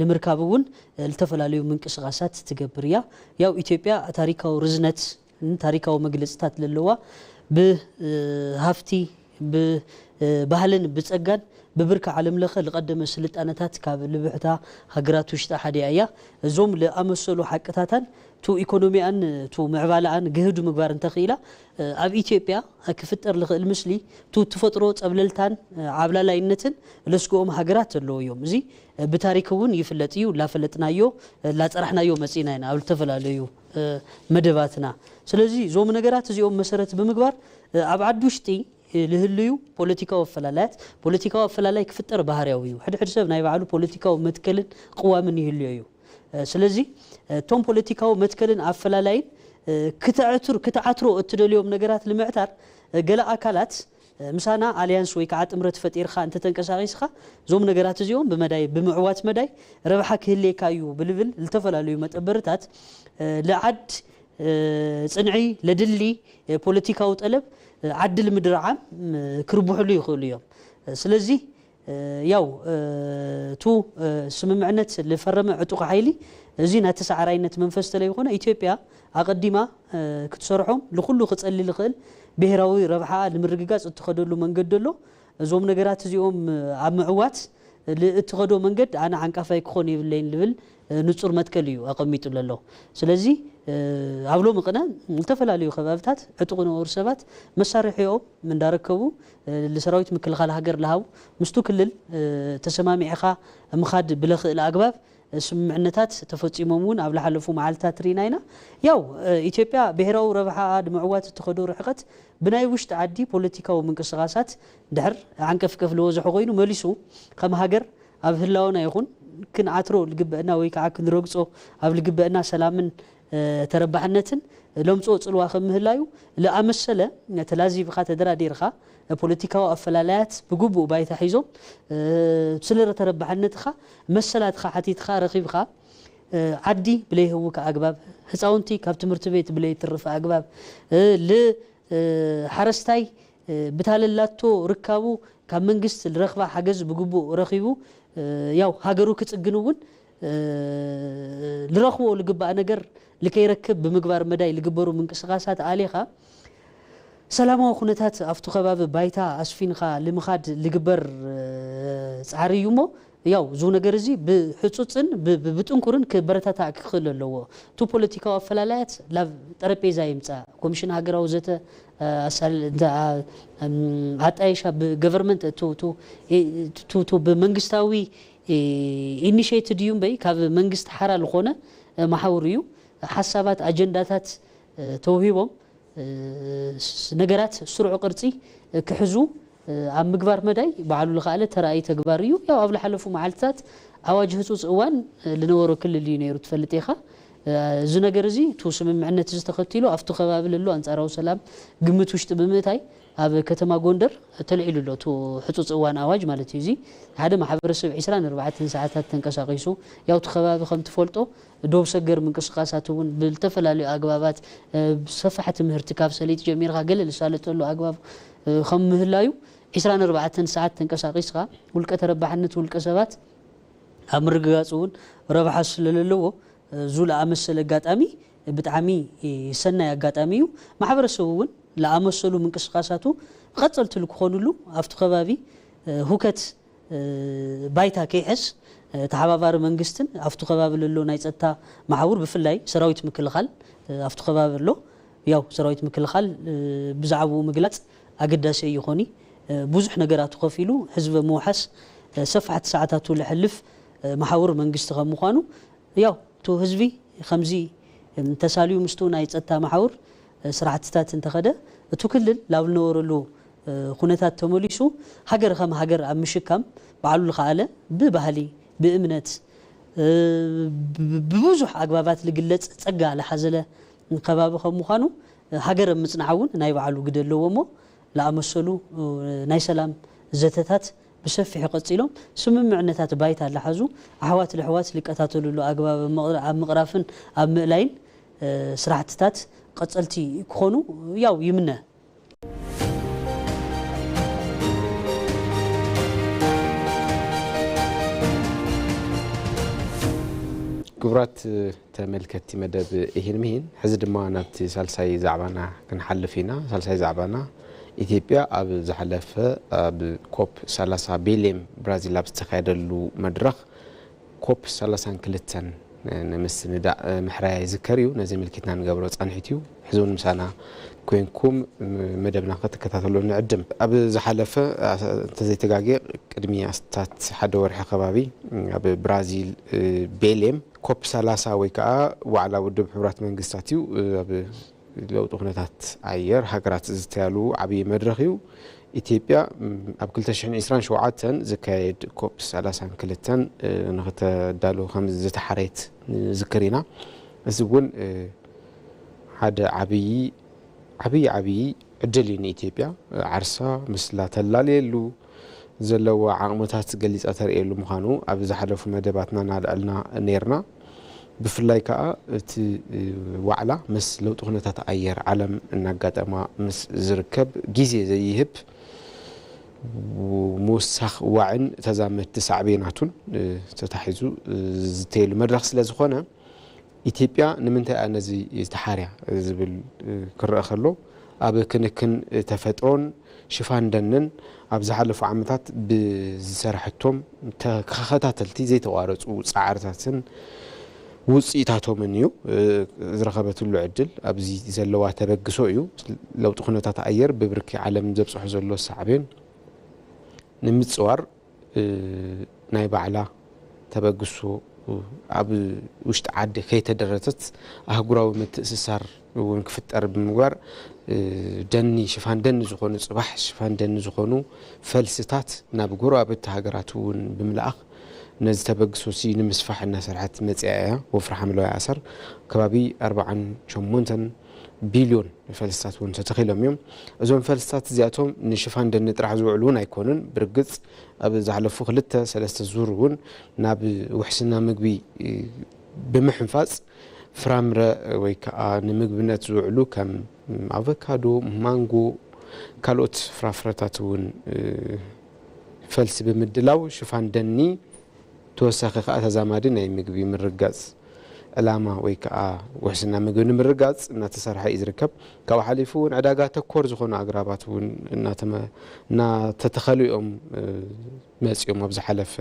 ልምርካብ እውን ልተፈላለዩ ምንቅስቃሳት ትገብር እያ። ያው ኢትዮጵያ ታሪካዊ ርዝነት ታሪካዊ መግለፅታት ለለዋ ብሃፍቲ ብባህልን ብፀጋን ብብርኪ ዓለም ለኸ ልቐደመ ስልጣነታት ካብ ልብሕታ ሃገራት ውሽጢ ሓዲኣ እያ። እዞም ልኣመሰሉ ሓቅታታን ቱ ኢኮኖሚኣን ቱ ምዕባለኣን ግህዱ ምግባር እንተኽኢላ ኣብ ኢትዮጵያ ክፍጠር ልኽእል ምስሊ ቱ ትፈጥሮ ፀብለልታን ዓብላላይነትን ለስግኦም ሃገራት ዘለዎ እዮም። እዚ ብታሪክ እውን ይፍለጥ እዩ። ላፈለጥናዮ ላፀራሕናዮ መፂና ኢና ኣብ ዝተፈላለዩ መደባትና። ስለዚ እዞም ነገራት እዚኦም መሰረት ብምግባር ኣብ ዓዲ ውሽጢ ልህልዩ ፖለቲካዊ ኣፈላላያት ፖለቲካዊ ኣፈላላይ ክፍጠር ባህርያዊ እዩ። ሕድሕድ ሰብ ናይ ባዕሉ ፖለቲካዊ መትከልን ቅዋምን ይህልዮ እዩ። ስለዚ እቶም ፖለቲካዊ መትከልን ኣፈላላይን ክትዕትር ክትዓትሮ እትደልዮም ነገራት ንምዕታር ገለ ኣካላት ምሳና ኣልያንስ ወይ ከዓ ጥምረት ፈጢርካ እንተተንቀሳቂስካ እዞም ነገራት እዚኦም ብመዳይ ብምዕዋት መዳይ ረብሓ ክህልየካ እዩ ብልብል ዝተፈላለዩ መጠበርታት ልዓድ ፅንዒ ለድሊ ፖለቲካዊ ጠለብ ዓዲ ልምድርዓም ክርብሕሉ ይኽእሉ እዮም። ስለዚ ያው ቱ ስምምዕነት ልፈረመ ዕጡቕ ሓይሊ እዚ ናተሰዓራይነት መንፈስ ተለይኮነ ኢትዮጵያ ኣቐዲማ ክትሰርሖም ልኩሉ ክጸሊ ልኽእል ብሄራዊ ረብሓ ንምርግጋጽ እትኸደሉ መንገዲ ኣሎ። እዞም ነገራት እዚኦም ኣብ ምዕዋት እትኸዶ መንገድ ኣነ ዓንቃፋይ ክኾን የብለይን ልብል ንጹር መትከል እዩ ኣቐሚጡ ለሎ። ስለዚ ኣብ ሎሚ ቅነ ዝተፈላለዩ ከባብታት ዕጡቕ ንወሩ ሰባት መሳርሒኦም እንዳረከቡ ልሰራዊት ምክልኻል ሃገር ልሃቡ ምስቱ ክልል ተሰማሚዕኻ ምኻድ ብለኽእል ኣግባብ ስምምዕነታት ተፈጺሞም እውን ኣብ ዝሓለፉ መዓልትታት ርኢና ኢና። ያው ኢትዮጵያ ብሄራዊ ረብሓኣ ንምዕዋት እትኸዶ ርሕቀት ብናይ ውሽጢ ዓዲ ፖለቲካዊ ምንቅስቓሳት ድሕር ዓንቀፍቀፍ ዝበዝሖ ኮይኑ፣ መሊሱ ከም ሃገር ኣብ ህላወና ይኹን ክንዓትሮ ዝግበአና ወይ ከዓ ክንረግጾ ኣብ ዝግበአና ሰላምን ተረባሕነትን ለምፅኦ ፅልዋ ከም ምህላዩ ዝኣመሰለ፣ ተላዚብኻ ተደራዲርካ ፖለቲካዊ ኣፈላላያት ብግቡእ ባይታ ሒዞም፣ ስለ ተረባሕነትኻ መሰላትኻ ሓቲትካ ረኺብካ፣ ዓዲ ብለይህውክ ኣግባብ፣ ህፃውንቲ ካብ ትምህርቲ ቤት ብለይትርፍ ኣግባብ፣ ል ሓረስታይ ብታለላቶ ርካቡ ካብ መንግስቲ ዝረኽባ ሓገዝ ብግቡእ ረኺቡ፣ ያው ሃገሩ ክፅግን እውን ዝረኽቦ ዝግባእ ነገር ልከይረክብ ብምግባር መዳይ ዝግበሩ ምንቅስቓሳት ኣሊኻ ሰላማዊ ኩነታት ኣብቲ ከባቢ ባይታ ኣስፊንካ ልምኻድ ልግበር ፃዕሪ እዩ እሞ፣ ያው እዚ ነገር እዚ ብሕፁፅን ብ- ብ- ብጥንኩርን ክበረታታዕ ክኽእል ኣለዎ። እቲ ፖለቲካዊ ኣፈላላያት ናብ ጠረጴዛ ይምፃእ። ኮሚሽን ሃገራዊ ዘተ ኣሳል- እንተ- ኣ- እም፣ ኣጣይሻ ብገቨርንመንት እቱ- እቱ- እ- እቱ- እቱ ብመንግስታዊ ኢኒሽቲቭ እዩ እምበይ ካብ መንግስቲ ሓራ ዝኾነ መሓውር እዩ። ሓሳባት ኣጀንዳታት ተውሂቦም ነገራት ስሩዕ ቅርፂ ክሕዙ ኣብ ምግባር መዳይ ባዕሉ ዝኸኣለ ተራእይ ተግባር እዩ። ያው ኣብ ዝሓለፉ መዓልትታት ኣዋጅ ህፁፅ እዋን ዝነበሮ ክልል እዩ ነይሩ ትፈልጥ ኢኻ። እዚ ነገር እዚ እቲ ስምምዕነት እዚ ተኸቲሉ ኣብቲ ከባቢ ለሎ ኣንፃራዊ ሰላም ግምት ውሽጢ ብምእታይ ኣብ ከተማ ጎንደር ተልዒሉ ኣሎ። እቲ ሕፁፅ እዋን ኣዋጅ ማለት እዩ። እዚ ሓደ ማሕበረሰብ ዒስራን ኣርባዕተን ሰዓታት ተንቀሳቒሱ ያው እቲ ከባቢ ከም ትፈልጦ ዶብ ሰገር ምንቅስቃሳት እውን ብዝተፈላለዩ ኣግባባት ሰፋሕ ትምህርቲ ካብ ሰሊጥ ጀሚርካ ገለ ዝሳለጠሉ ኣግባብ ከም ምህላዩ ዒስራን ኣርባዕተን ሰዓት ተንቀሳቂስካ ውልቀ ተረባሕነት ውልቀ ሰባት ኣብ ምርግጋፅ እውን ረብሓ ስለለለዎ እዙ ለኣመሰለ ኣጋጣሚ ብጣዕሚ ሰናይ ኣጋጣሚ እዩ። ማሕበረሰቡ እውን ለኣመሰሉ ምንቅስቃሳቱ ቀፀልትሉ ክኾኑሉ ኣብቲ ከባቢ ሁከት ባይታ ከይሕዝ ተሓባባሪ መንግስትን ኣብቲ ከባቢ ለሎ ናይ ፀጥታ መሓውር ብፍላይ ሰራዊት ምክልኻል ኣብቲ ከባቢ ኣሎ። ያው ሰራዊት ምክልኻል ብዛዕባኡ ምግላፅ ኣገዳሲ ይኾኒ። ብዙሕ ነገራቱ ከፊሉ ህዝቢ ምውሓስ ሰፋሕቲ ሰዓታቱ ለሕልፍ መሓውር መንግስቲ ከም ምዃኑ ያው እቲ ህዝቢ ከምዚ ተሳልዩ ምስቱ ናይ ፀጥታ መሓውር ስራሕትታት እንተኸደ እቱ ክልል ላብ ዝነበረሉ ኩነታት ተመሊሱ ሃገር ከም ሃገር ኣብ ምሽካም ባዕሉ ዝኸኣለ ብባህሊ ብእምነት ብብዙሕ ኣግባባት ዝግለፅ ፀጋ ዝሓዘለ ከባቢ ከም ምዃኑ ሃገር ኣብ ምፅናዕ እውን ናይ ባዕሉ ግደ ኣለዎ እሞ ለኣመሰሉ ናይ ሰላም ዘተታት ብሰፊሑ ቀፂሎም ስምምዕነታት ባይታ ለሓዙ ኣሕዋት ለሕዋት ልቀታተሉሉ ኣግባብ ኣብ ምቕራፍን ኣብ ምእላይን ስራሕትታት ቀፀልቲ ክኾኑ ያው ይምነ። ክቡራት ተመልከቲ መደብ እሂን ምሂን ሕዚ ድማ ናብቲ ሳልሳይ ዛዕባና ክንሓልፍ ኢና። ሳልሳይ ዛዕባና ኢትዮጵያ ኣብ ዝሓለፈ ኣብ ኮፕ ሰላሳ ቤሌም ብራዚል ኣብ ዝተኻየደሉ መድረኽ ኮፕ ሰላሳን ክልተን ንምስንዳእ ምሕራያ ይዝከር እዩ። ነዚ ምልኪትና ንገብሮ ፃንሒት እዩ። ሕዚ እውን ምሳና ኮይንኩም መደብና ክትከታተሉ ንዕድም። ኣብ ዝሓለፈ እንተዘይተጋጌ ቅድሚ ኣስታት ሓደ ወርሒ ከባቢ ኣብ ብራዚል ቤሌም ኮፕ ሰላሳ ወይ ከዓ ዋዕላ ውድብ ሕቡራት መንግስታት እዩ ኣብ ለውጢ ኩነታት ኣየር ሃገራት ዝተያሉ ዓብዪ መድረኽ እዩ። ኢትዮጵያ ኣብ ክልተ ሽሕን ዕስራን ሸውዓተን ዝካየድ ኮፕ ሰላሳን ክልተን ንክተዳሉ ከም ዝተሓረየት ንዝክር ኢና። እዚ እውን ሓደ ዓብዪ ዓብዪ ዓብዪ ዕድል እዩ ንኢትዮጵያ። ዓርሳ ምስላ ተላልየሉ ዘለዋ ዓቕምታት ገሊፃ ተርእየሉ ምዃኑ ኣብ ዝሓለፉ መደባትና እናልዐልና ነይርና። ብፍላይ ከዓ እቲ ዋዕላ ምስ ለውጢ ኩነታት ኣየር ዓለም እናጋጠማ ምስ ዝርከብ ግዜ ዘይህብ ምውሳኽ ዋዕን ተዛመድቲ ሳዕቤናቱን ተታሒዙ ዝተየሉ መድረኽ ስለ ዝኾነ ኢትዮጵያ ንምንታይ እያ ነዚ ዝተሓርያ ዝብል ክረአ ከሎ ኣብ ክንክን ተፈጥሮን ሽፋን ደንን ኣብ ዝሓለፉ ዓመታት ብዝሰራሐቶም ተኸታተልቲ ዘይተቋረፁ ፃዕርታትን ውፅኢታቶምን እዩ ዝረኸበትሉ ዕድል ኣብዚ ዘለዋ ተበግሶ እዩ። ለውጢ ኩነታት ኣየር ብብርኪ ዓለም ዘብፅሖ ዘሎ ሳዕቤን ንምፅዋር ናይ ባዕላ ተበግሶ ኣብ ውሽጢ ዓዲ ከይተደረተት ኣህጉራዊ ምትእስሳር እውን ክፍጠር ብምግባር፣ ደኒ፣ ሽፋን ደኒ ዝኾኑ፣ ጽባሕ ሽፋን ደኒ ዝኾኑ ፈልስታት ናብ ጎረባብቲ ሃገራት እውን ብምልኣኽ፣ ነዚ ተበግሶ ሲ ንምስፋሕ እናሰርሐት መጽያ እያ። ወፍሪ ሓምለዋይ ኣሰር ከባቢ ኣርባዓን ሸሞንተን ቢልዮን ፈልስታት እውን ተተኺሎም እዮም። እዞም ፈልስታት እዚኣቶም ንሽፋን ደኒ ጥራሕ ዝውዕሉ እውን ኣይኮኑን። ብርግጽ ኣብ ዝሓለፉ ክልተ ሰለስተ ዙር እውን ናብ ውሕስና ምግቢ ብምሕንፋጽ፣ ፍራምረ ወይ ከዓ ንምግብነት ዝውዕሉ ከም ኣቮካዶ፣ ማንጎ፣ ካልኦት ፍራፍረታት እውን ፈልሲ ብምድላው ሽፋን ደኒ ተወሳኺ ከዓ ተዛማዲ ናይ ምግቢ ምርጋጽ ዕላማ ወይ ከዓ ውሕስና ምግቢ ንምርጋጽ እናተሰርሐ እዩ ዝርከብ። ካብኡ ሓሊፉ እውን ዕዳጋ ተኮር ዝኾኑ ኣግራባት እውን እናተመ-፣ እናተተኸሉ እዮም፣ እ፣ መጺኦም ኣብ ዝሓለፈ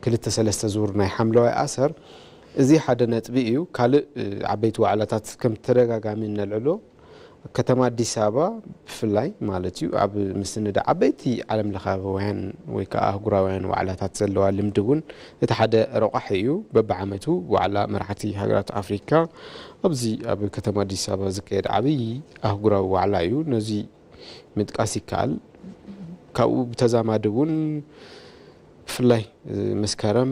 ክልተ ሰለስተ ዙር ናይ ሓምለዋይ ኣሰር። እዚ ሓደ ነጥቢ እዩ። ካልእ፣ እ፣ ዓበይቲ ዋዕላታት ከም ተደጋጋሚ እነልዕሎ፣ ከተማ ኣዲስ ኣበባ ብፍላይ ማለት እዩ፣ ኣብ ምስንዳእ ዓበይቲ ዓለም ለኻውያን ወይ ከዓ ኣህጉራውያን ዋዕላታት ዘለዋ ልምዲ እውን እቲ ሓደ ረቋሒ እዩ። በብዓመቱ ዋዕላ መራሕቲ ሃገራት ኣፍሪካ ኣብዚ ኣብ ከተማ ኣዲስ ኣበባ ዝካየድ ዓብዪ ኣህጉራዊ ዋዕላ እዩ። ነዚ ምጥቃስ ይከኣል። ካብኡ ብተዛማዲ እውን ብፍላይ፣ እ፣ መስከረም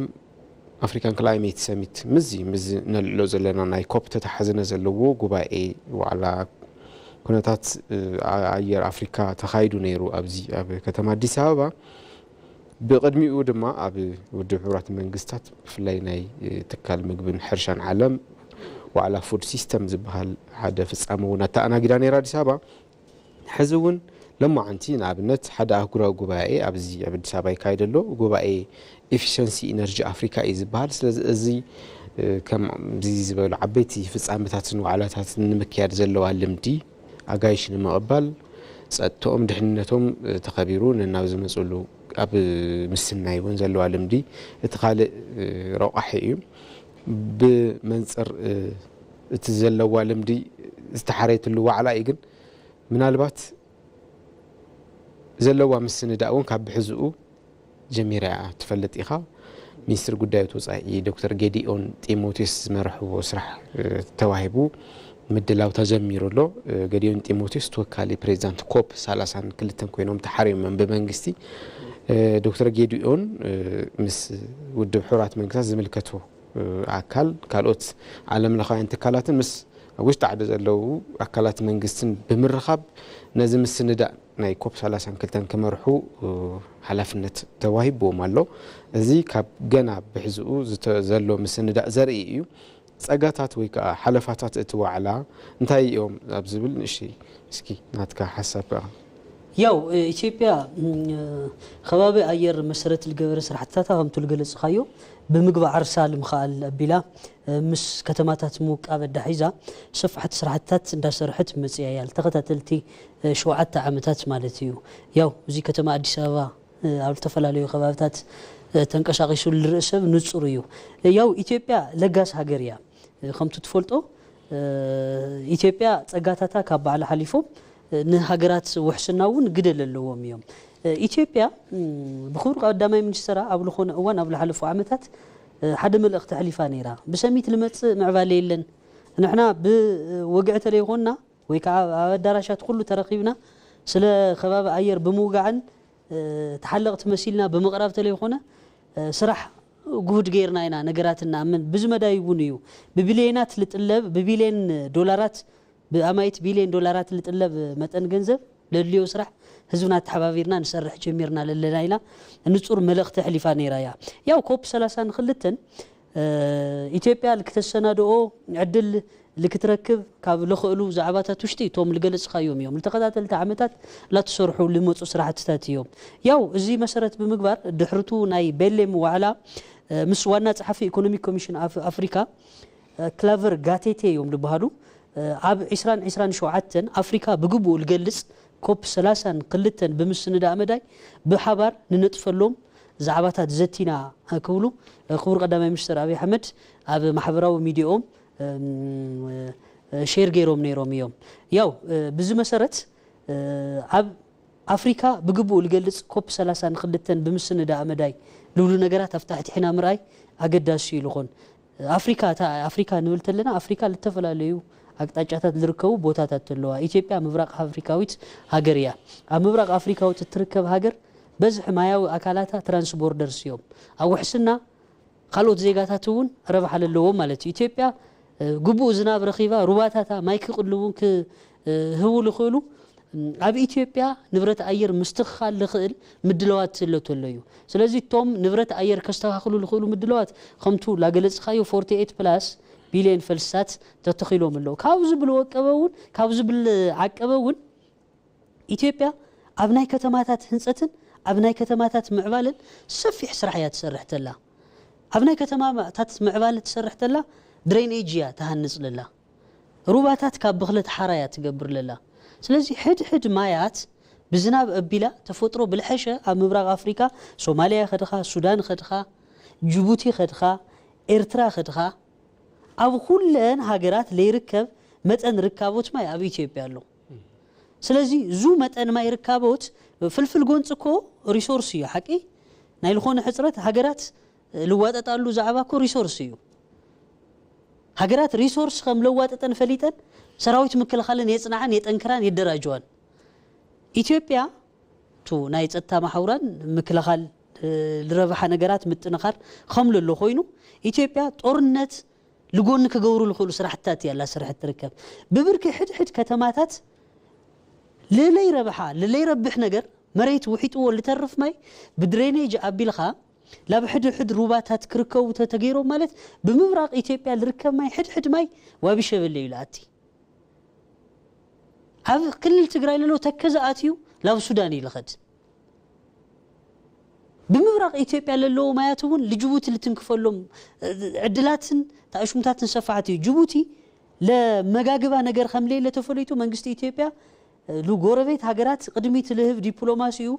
ኣፍሪካን ክላይሜት ሰሚት፣ ምዚ፣ ምዚ ነልዕሎ ዘለና ናይ ኮፕ ተተሓዝነ ዘለዎ ጉባኤ ዋዕላ ኩነታት፣ እ፣ ኣ-፣ ኣየር ኣፍሪካ ተኻይዱ ነይሩ ኣብዚ ኣብ ከተማ ኣዲስ ኣበባ። ብቕድሚኡ ድማ ኣብ ውድብ ሕቡራት መንግስታት ብፍላይ ናይ፣ እ፣ ትካል ምግብን ሕርሻን ዓለም ዋዕላ ፉድ ሲስተም ዝበሃል ሓደ ፍጻመ እውን ኣተኣናጊዳ ነይራ ኣዲስ ኣበባ። ሕዚ እውን ለማዓንቲ ንኣብነት ሓደ ኣህጉራዊ ጉባኤ ኣብዚ ኣብ ኣዲስ ኣበባ ይካየድ ኣሎ። ጉባኤ ኤፊሸንሲ ኢነርጂ ኣፍሪካ እዩ ዝበሃል። ስለዚ እዚ፣ እ፣ ከምዚ ዝበሉ ዓበይቲ ፍጻመታትን ዋዕላታትን ንምክያድ ዘለዋ ልምዲ ኣጋይሽ ንምቕባል ጸጥትኦም ድሕንነቶም፣ እ፣ ተኸቢሩ ነናብ ዝመጽሉ ኣብ ምስናይ እውን ዘለዋ ልምዲ እቲ ካልእ፣ እ፣ ረቋሒ እዩ። ብመንጽር፣ እ፣ እቲ ዘለዋ ልምዲ ዝተሓረየትሉ ዋዕላ እዩ። ግን ምናልባት ዘለዋ ምስንዳእ እውን ካብ ብሕዝኡ ጀሚራ እያ ትፈልጥ ኢኻ። ሚኒስትር ጉዳያት ወጻኢ ዶክተር ጌዲኦን ጢሞቴዎስ ዝመርሕዎ ስራሕ፣ እ፣ ተዋሂቡ ምድላው ተጀሚሩ ኣሎ። እ፣ ጌዲኦን ጢሞቴዎስ ተወካሊ ፕሬዚዳንት ኮፕ ሰላሳን ክልተን ኮይኖም ተሓሪዮም ብመንግስቲ። እ፣ ዶክተር ጌዲኦን፣ እ፣ ምስ ውድብ ሕቡራት መንግስታት ዝምልከቱ፣ እ፣ ኣካል፣ ካልኦት ዓለም ለኻውያን ትካላትን ምስ ኣብ ውሽጢ ዓዲ ዘለዉ ኣካላት መንግስትን ብምርኻብ ነዚ ምስንዳእ ናይ ኮፕ ሰላሳን ክልተን ክመርሑ፣ እ፣ ሓላፍነት ተዋሂብዎም ኣሎ። እዚ ካብ ገና ብሕዝኡ ዝተ-፣ ዘሎ ምስንዳእ ዘርኢ እዩ። ጸጋታት ወይ ከዓ ሓለፋታት እቲ ዋዕላ እንታይ እዮም ኣብ ዝብል ንእሽተይ እስኪ ናትካ ሓሳብ ከኣ። ያው፣ እ፣ ኢትዮጵያ፣ እ፣ ከባቢ ኣየር መሰረት ዝገበረ ስራሕትታታ ከምቲ ዝገለጽኻዮ ብምግባር ዓርሳ ንምኽኣል ኣቢላ፣ እ፣ ምስ ከተማታት ምውቃብ ኣዳሒዛ ሰፋሕቲ ስራሕትታት እንዳሰርሐት መጽያ እያ። ዝተኸታተልቲ፣ እ፣ ሸውዓተ ዓመታት ማለት እዩ። ያው፣ እዚ ከተማ ኣዲስ ኣበባ፣ እ፣ ኣብ ዝተፈላለዩ ከባብታት፣ እ፣ ተንቀሳቒሱ ዝርኢ ሰብ ንጹር እዩ። ያው፣ ኢትዮጵያ ለጋስ ሃገር እያ። እ፣ ከምቲ ትፈልጦ፣ እ፣ ኢትዮጵያ ጸጋታታ ካብ ባዕላ ሓሊፎም፣ እ፣ ንሃገራት ውሕስና እውን ግደ ዘለዎም እዮም። እ፣ ኢትዮጵያ፣ እም፣ ብክቡር ቀዳማይ ሚኒስትራ ኣብ ዝኾነ እዋን ኣብ ዝሓለፉ ዓመታት፣ እ፣ ሓደ መልእኽቲ ኣሕሊፋ ነይራ። ብሰሚት ልመጽእ ምዕባለ የለን። ንሕና ብወግዒ ተለይኮንና ወይ ከዓ ኣብ ኣዳራሻት ኩሉ ተረኺብና ስለ ከባቢ ኣየር ብምውጋዕን፣ እ፣ ተሓለቕቲ መሲልና ብምቕራብ ተለይኮነ፣ እ፣ ስራሕ ጉሁድ ገይርና ኢና ነገራት እንኣምን። ብዚ መዳይ እውን እዩ ብቢልዮናት ልጥለብ፣ ብቢልዮን ዶላራት፣ ብኣማይት ቢልዮን ዶላራት ልጥለብ መጠን ገንዘብ ለድልዮ ስራሕ ህዝብና ኣተሓባቢርና ንሰርሕ ጀሚርና ለለና ኢላ ንጹር መልእኽቲ ኣሕሊፋ ነይራ እያ። ያው ኮፕ ሰላሳን ክልተን፣ እ፣ ኢትዮጵያ ልክተሰናድኦ ዕድል ልክትረክብ ካብ ለኽእሉ ዛዕባታት ውሽጢ እቶም ልገለጽኻዮም እዮም። ልተኸታተልቲ ዓመታት ላተሰርሑ ልመጹ ስራሕትታት እዮም። ያው እዚ መሰረት ብምግባር ድሕርቱ ናይ ቤሌም ዋዕላ፣ እ፣ ምስ ዋና ጸሓፊ ኢኮኖሚክ ኮሚሽን ኣፍ-፣ ኣፍሪካ፣ እ፣ ክላቨር ጋቴቴ እዮም ዝበሃሉ። እ፣ ኣብ ዕስራን ዕስራን ሸውዓተን ኣፍሪካ ብግቡእ ልገልጽ ኮፕ ሰላሳን ክልተን ብምስንዳእ መዳይ ብሓባር ንነጥፈሎም ዛዕባታት ዘቲና ክብሉ፣ እ፣ ክቡር ቀዳማይ ሚኒስትር ኣብይ ኣሕመድ ኣብ ማሕበራዊ ሚዲያኦም፣ እም፣ እ፣ ሼር ገይሮም ነይሮም እዮም። ያው፣ እ፣ ብዚ መሰረት፣ እ፣ ኣብ ኣፍሪካ ብግቡእ ዝገልጽ ኮፕ ሰላሳ ንክልተን ብምስንዳእ መዳይ ዝብሉ ነገራት ኣብ ታሕቲ ሒና ምርኣይ ኣገዳሲ እዩ ዝኾን። ኣፍሪካ፣ እታ ኣፍሪካ ንብል ተለና፣ ኣፍሪካ ልተፈላለዩ ኣቅጣጫታት ዝርከቡ ቦታታት ኣለዋ። ኢትዮጵያ ምብራቅ ኣፍሪካዊት ሃገር እያ። ኣብ ምብራቅ ኣፍሪካዊት እትርከብ ሃገር በዝሒ ማያዊ ኣካላታ ትራንስቦርደርስ እዮም። ኣብ ውሕስና ካልኦት ዜጋታት እውን ረብሓ ለለዎም ማለት እዩ። ኢትዮጵያ ግቡእ ዝናብ ረኺባ፣ ሩባታታ ማይ ክቅልቡን ክህቡ ዝኽእሉ፣ ኣብ ኢትዮጵያ ንብረት ኣየር ምስትኽኻል ዝኽእል ምድለዋት ስለተሎ እዩ። ስለዚ እቶም ንብረት ኣየር ከስተኻኽሉ ዝኽእሉ ምድለዋት ከምቱ ላገለጽካዮ ፎርቲ ኤይት ፕላስ ቢልዮን ፈልስታት ተተኺሎም ኣለዉ። ካብ ዝብል ወቀበ እውን፣ ካብ ዝብል ዓቀበ እውን ኢትዮጵያ ኣብ ናይ ከተማታት ህንጸትን ኣብ ናይ ከተማታት ምዕባለን ሰፊሕ ስራሕ እያ ትሰርሕ ተላ። ኣብ ናይ ከተማታት ምዕባለ ትሰርሕ ተላ ድሬኔጅ እያ ትሃንጽ ለላ። ሩባታት ካብ ብኽለት ሓራ እያ ትገብር ለላ። ስለዚ ሕድ ሕድ ማያት ብዝናብ ኣቢላ ተፈጥሮ ብልሐሸ ኣብ ምብራቕ ኣፍሪካ ሶማልያ ከድኻ፣ ሱዳን ከድኻ፣ ጅቡቲ ከድኻ፣ ኤርትራ ከድኻ፣ ኣብ ኩለን ሃገራት ለይርከብ መጠን ርካቦት ማይ ኣብ ኢትዮጵያ ኣሎ። ስለዚ ዙ መጠን ማይ ርካቦት ፍልፍል ጎንፂ እኮ ሪሶርስ እዩ ሓቂ። ናይ ዝኾነ ሕፅረት ሃገራት ልዋጠጣሉ ዛዕባ እኮ ሪሶርስ እዩ። ሃገራት ሪሶርስ ከም ለዋጠጠን ፈሊጠን ሰራዊት ምክልኻልን የፅናዓን የጠንክራን የደራጅዋን። ኢትዮጵያ ቱ ናይ ፀጥታ ማሕውራን ምክልኻል ዝረብሓ ነገራት ምጥንኻር ከም ለሎ ኮይኑ ኢትዮጵያ ጦርነት ልጎኒ ክገብሩ ዝኽእሉ ስራሕትታት እያ ላሰርሐት ትርከብ። ብብርኪ ሕድሕድ ከተማታት ልለይ ረብሓ ልለይ ረብሕ ነገር መሬት ውሒጥዎ ልተርፍ ማይ ብድሬኔጅ ኣቢልኻ ላብ ሕድሕድ ሩባታት ክርከቡ ተተገይሮም ማለት ብምብራቕ ኢትዮጵያ ልርከብ ማይ ሕድሕድ ማይ ዋቢ ሸበሌ እዩ ልኣቲ። ኣብ ክልል ትግራይ ለሎ ተከዘ ኣትዩ ላብ ሱዳን እዩ ልኸድ። ብምብራቕ ኢትዮጵያ ለለዉ ማያት እውን ልጅቡቲ ልትንክፈሎም ዕድላትን ተኣሽሙታትን ሰፋሕቲ እዩ። ጅቡቲ ለመጋግባ ነገር ከም ለየለ ተፈለይቱ መንግስቲ ኢትዮጵያ ልጎረቤት ሃገራት ቅድሚት ልህብ ዲፕሎማሲኡ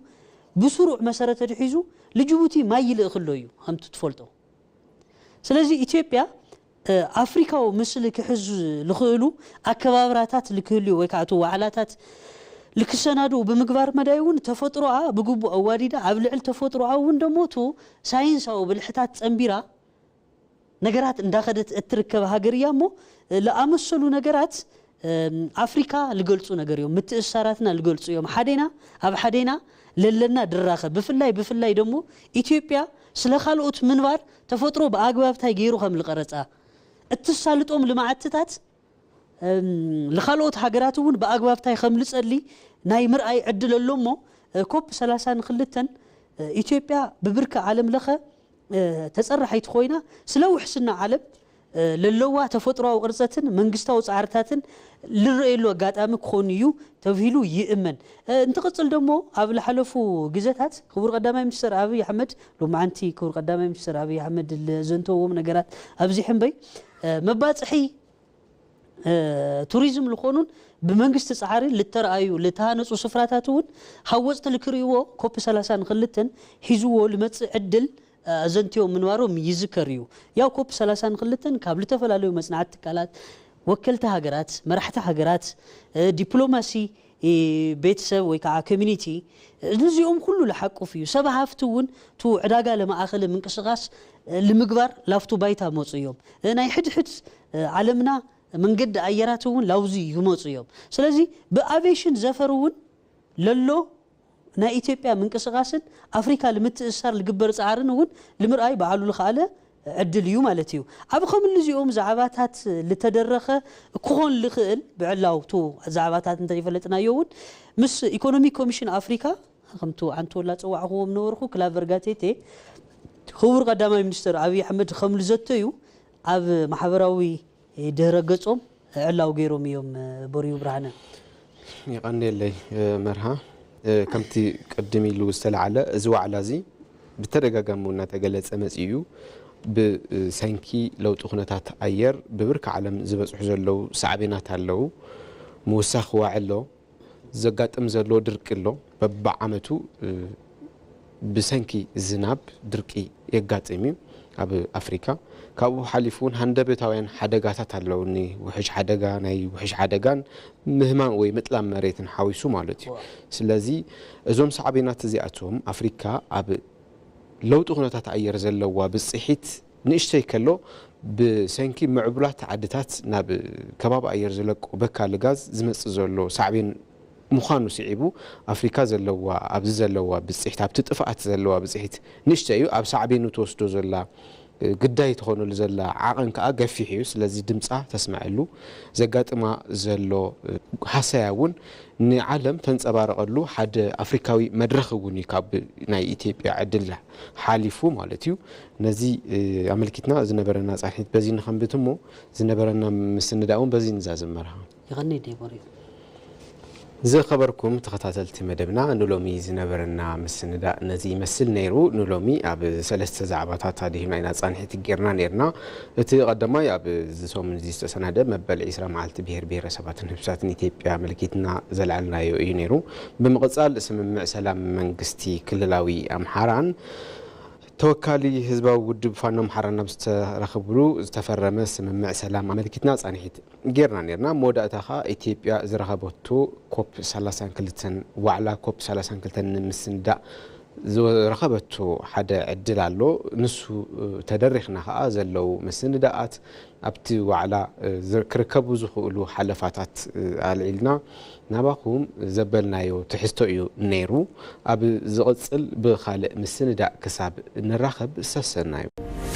ብስሩዕ መሰረት ድሒዙ ልጅቡቲ ማይ ይልእክሎ እዩ ከምቲ ትፈልጦ። ስለዚ ኢትዮጵያ ኣፍሪካዊ ምስሊ ክሕዙ ልኽእሉ ኣከባብራታት ልክህልዩ ወይ ከዓ እቲ ዋዕላታት ልክሰናድኡ ብምግባር መዳይ እውን ተፈጥሮኣ ብግቡእ ኣዋዲዳ ኣብ ልዕሊ ተፈጥሮኣ እውን ደሞ እቲ ሳይንሳዊ ብልሕታት ፀንቢራ ነገራት እንዳኸደት እትርከብ ሃገር እያ እሞ ለኣመሰሉ ነገራት ኣፍሪካ ልገልፁ ነገር እዮም። ምትእሳራትና ልገልፁ እዮም። ሓዴና ኣብ ሓዴና ለለና ድራኸ ብፍላይ ብፍላይ ደሞ ኢትዮጵያ ስለ ካልኦት ምንባር ተፈጥሮ ብኣግባብታይ ገይሩ ከም ልቀረፃ እትሳልጦም ልማዓትታት ልኻልኦት ሃገራት እውን ብኣግባብታይ ከም ልፀሊ ናይ ምርኣይ ዕድል ኣሎ እሞ ኮፕ ሰላሳ ንክልተን ኢትዮጵያ ብብርኪ ዓለም ለኸ ተፀራሒት ኮይና ስለ ውሕስና ዓለም ለለዋ ተፈጥሮዊ ቅርፀትን መንግስታዊ ፃዕርታትን ልረእየሉ ኣጋጣሚ ክኾን እዩ ተብሂሉ ይእመን። እንትቕፅል ደሞ ኣብ ልሓለፉ ግዘታት ክቡር ቀዳማይ ሚኒስትር ኣብይ ኣሕመድ ሎማዓንቲ ክቡር ቀዳማይ ሚኒስትር ኣብይ ኣሕመድ ዘንተዎም ነገራት ኣብዚ ሕንበይ መባፅሒ ቱሪዝም ዝኾኑን ብመንግስቲ ፃዕሪ ልተረኣዩ ልተሃነፁ ስፍራታት እውን ሃወፅቲ ልክርእይዎ ኮፕ ሰላሳ ንክልተን ሒዝዎ ልመፅእ ዕድል ኣዘንትዮም ምንባሮም ይዝከር እዩ። ያው ኮፕ ሰላሳ ንክልተን ካብ ልተፈላለዩ መፅናዕቲ ትካላት ወከልቲ ሃገራት መራሕቲ ሃገራት ዲፕሎማሲ ቤተሰብ ወይ ከዓ ኮሚኒቲ እዚኦም ኩሉ ልሓቁፍ እዩ። ሰብ ሃፍቲ እውን ቱ ዕዳጋ ለማእኸለ ምንቅስቃስ ልምግባር ላፍቱ ባይታ መፁ እዮም። ናይ ሕድሕድ ዓለምና መንገዲ ኣየራት እውን ላውዚ ይመፁ እዮም። ስለዚ ብኣቬሽን ዘፈር እውን ለሎ ናይ ኢትዮጵያ ምንቅስቃስን ኣፍሪካ ልምትእሳር ልግበር ፃዕርን እውን ልምርኣይ በዓሉ ልኸኣለ ዕድል እዩ ማለት እዩ። ኣብ ከምልዚኦም ዛዕባታት ልተደረኸ ክኾን ልኽእል ብዕላውቱ ዛዕባታት እንተይፈለጥናዮ እውን ምስ ኢኮኖሚክ ኮሚሽን ኣፍሪካ ከምቱ ኣንቶላ ፀዋዕኽዎም ነበርኩ ክላቨር ጋቴቴ ክቡር ቀዳማይ ሚኒስትር ኣብይ ኣሕመድ ከም ልዘተዩ ኣብ ማሕበራዊ ድህረ ገጾም ዕላው ገይሮም እዮም። በርዩ ብርሃነ። የቐንየለይ መርሃ። ከምቲ ቅድም ኢሉ ዝተላዓለ እዚ ዋዕላ እዚ ብተደጋጋሚ እናተገለጸ መጺኡ እዩ። ብሰንኪ ለውጢ ኩነታት ኣየር ብብርኪ ዓለም ዝበጽሑ ዘለዉ ሳዕቤናት ኣለዉ። ምውሳኽ ዋዒ ኣሎ። ዘጋጥም ዘሎ ድርቂ ኣሎ። በብዓመቱ ብሰንኪ ዝናብ ድርቂ የጋጥም እዩ። ኣብ ኣፍሪካ። ካብኡ ሓሊፉ እውን ሃንደበታውያን ሓደጋታት ኣለውኒ። ውሕጅ ሓደጋ፣ ናይ ውሕጅ ሓደጋን ምህማም ወይ ምጥላም መሬትን ሓዊሱ ማለት እዩ። ስለዚ እዞም ሳዕቤናት እዚኣቶም ኣፍሪካ ኣብ ለውጢ ኩነታት ኣየር ዘለዋ ብፅሒት ንእሽተይ ከሎ ብሰንኪ ምዕቡላት ዓድታት ናብ ከባቢ ኣየር ዝለቁ በካሊ ጋዝ ዝመፅእ ዘሎ ሳዕቤን ምዃኑ ስዒቡ ኣፍሪካ ዘለዋ ኣብዚ ዘለዋ ብፅሒት ኣብቲ ጥፍኣት ዘለዋ ብፅሒት ንእሽተይ እዩ። ኣብ ሳዕቤኑ ትወስዶ ዘላ ግዳይ ትኾነሉ ዘላ ዓቐን ከዓ ገፊሕ እዩ። ስለዚ ድምፃ ተስመዐሉ ዘጋጥማ ዘሎ ሃሰያ እውን ንዓለም ተንፀባርቐሉ ሓደ ኣፍሪካዊ መድረኽ እውን እዩ ካብ ናይ ኢትዮጵያ ዕድል ሓሊፉ ማለት እዩ። ነዚ ኣመልኪትና ዝነበረና ፃንሒት በዚ ንኸንብት እሞ ዝነበረና ምስንዳ እውን በዚ ንዛዝም መርሃ። ይቐኒ ዴቦሪ። ዝኸበርኩም ተኸታተልቲ መደብና ንሎሚ ዝነበረና ምስንዳእ ነዚ ይመስል ነይሩ። ንሎሚ ኣብ ሰለስተ ዛዕባታት ኣድሂብና ኢና ፃንሒት ጌርና ነይርና። እቲ ቀዳማይ ኣብዚ ሰሙን እዚ ዝተሰናደ መበል ዒስራ መዓልቲ ብሄር ብሄረሰባትን ህዝብታትን ኢትዮጵያ ኣመልኪትና ዘልዓልናዮ እዩ ነይሩ። ብምቕፃል ስምምዕ ሰላም መንግስቲ ክልላዊ ኣምሓራን ተወካሊ ህዝባዊ ውድብ ፋኖ ኣምሓራን ኣብ ዝተረኸብሉ ዝተፈረመ ስምምዕ ሰላም ኣመልኪትና ፃንሒት ጌርና ነርና። መወዳእታ ኸዓ ኢትዮጵያ ዝረኸበቶ ኮፕ ሰላሳን ክልተን ዋዕላ ኮፕ ሰላሳን ክልተን ንምስንዳእ ዝረኸበቶ ሓደ ዕድል ኣሎ። ንሱ ተደሪኽና ኸዓ ዘለዉ ምስንዳኣት ኣብቲ ዋዕላ ክርከቡ ዝኽእሉ ሓለፋታት ኣልዒልና ናባኹም ዘበልናዮ ትሕዝቶ እዩ ነይሩ። ኣብ ዝቕፅል ብኻልእ ምስንዳእ ክሳብ ንራኸብ ሰሰናዩ።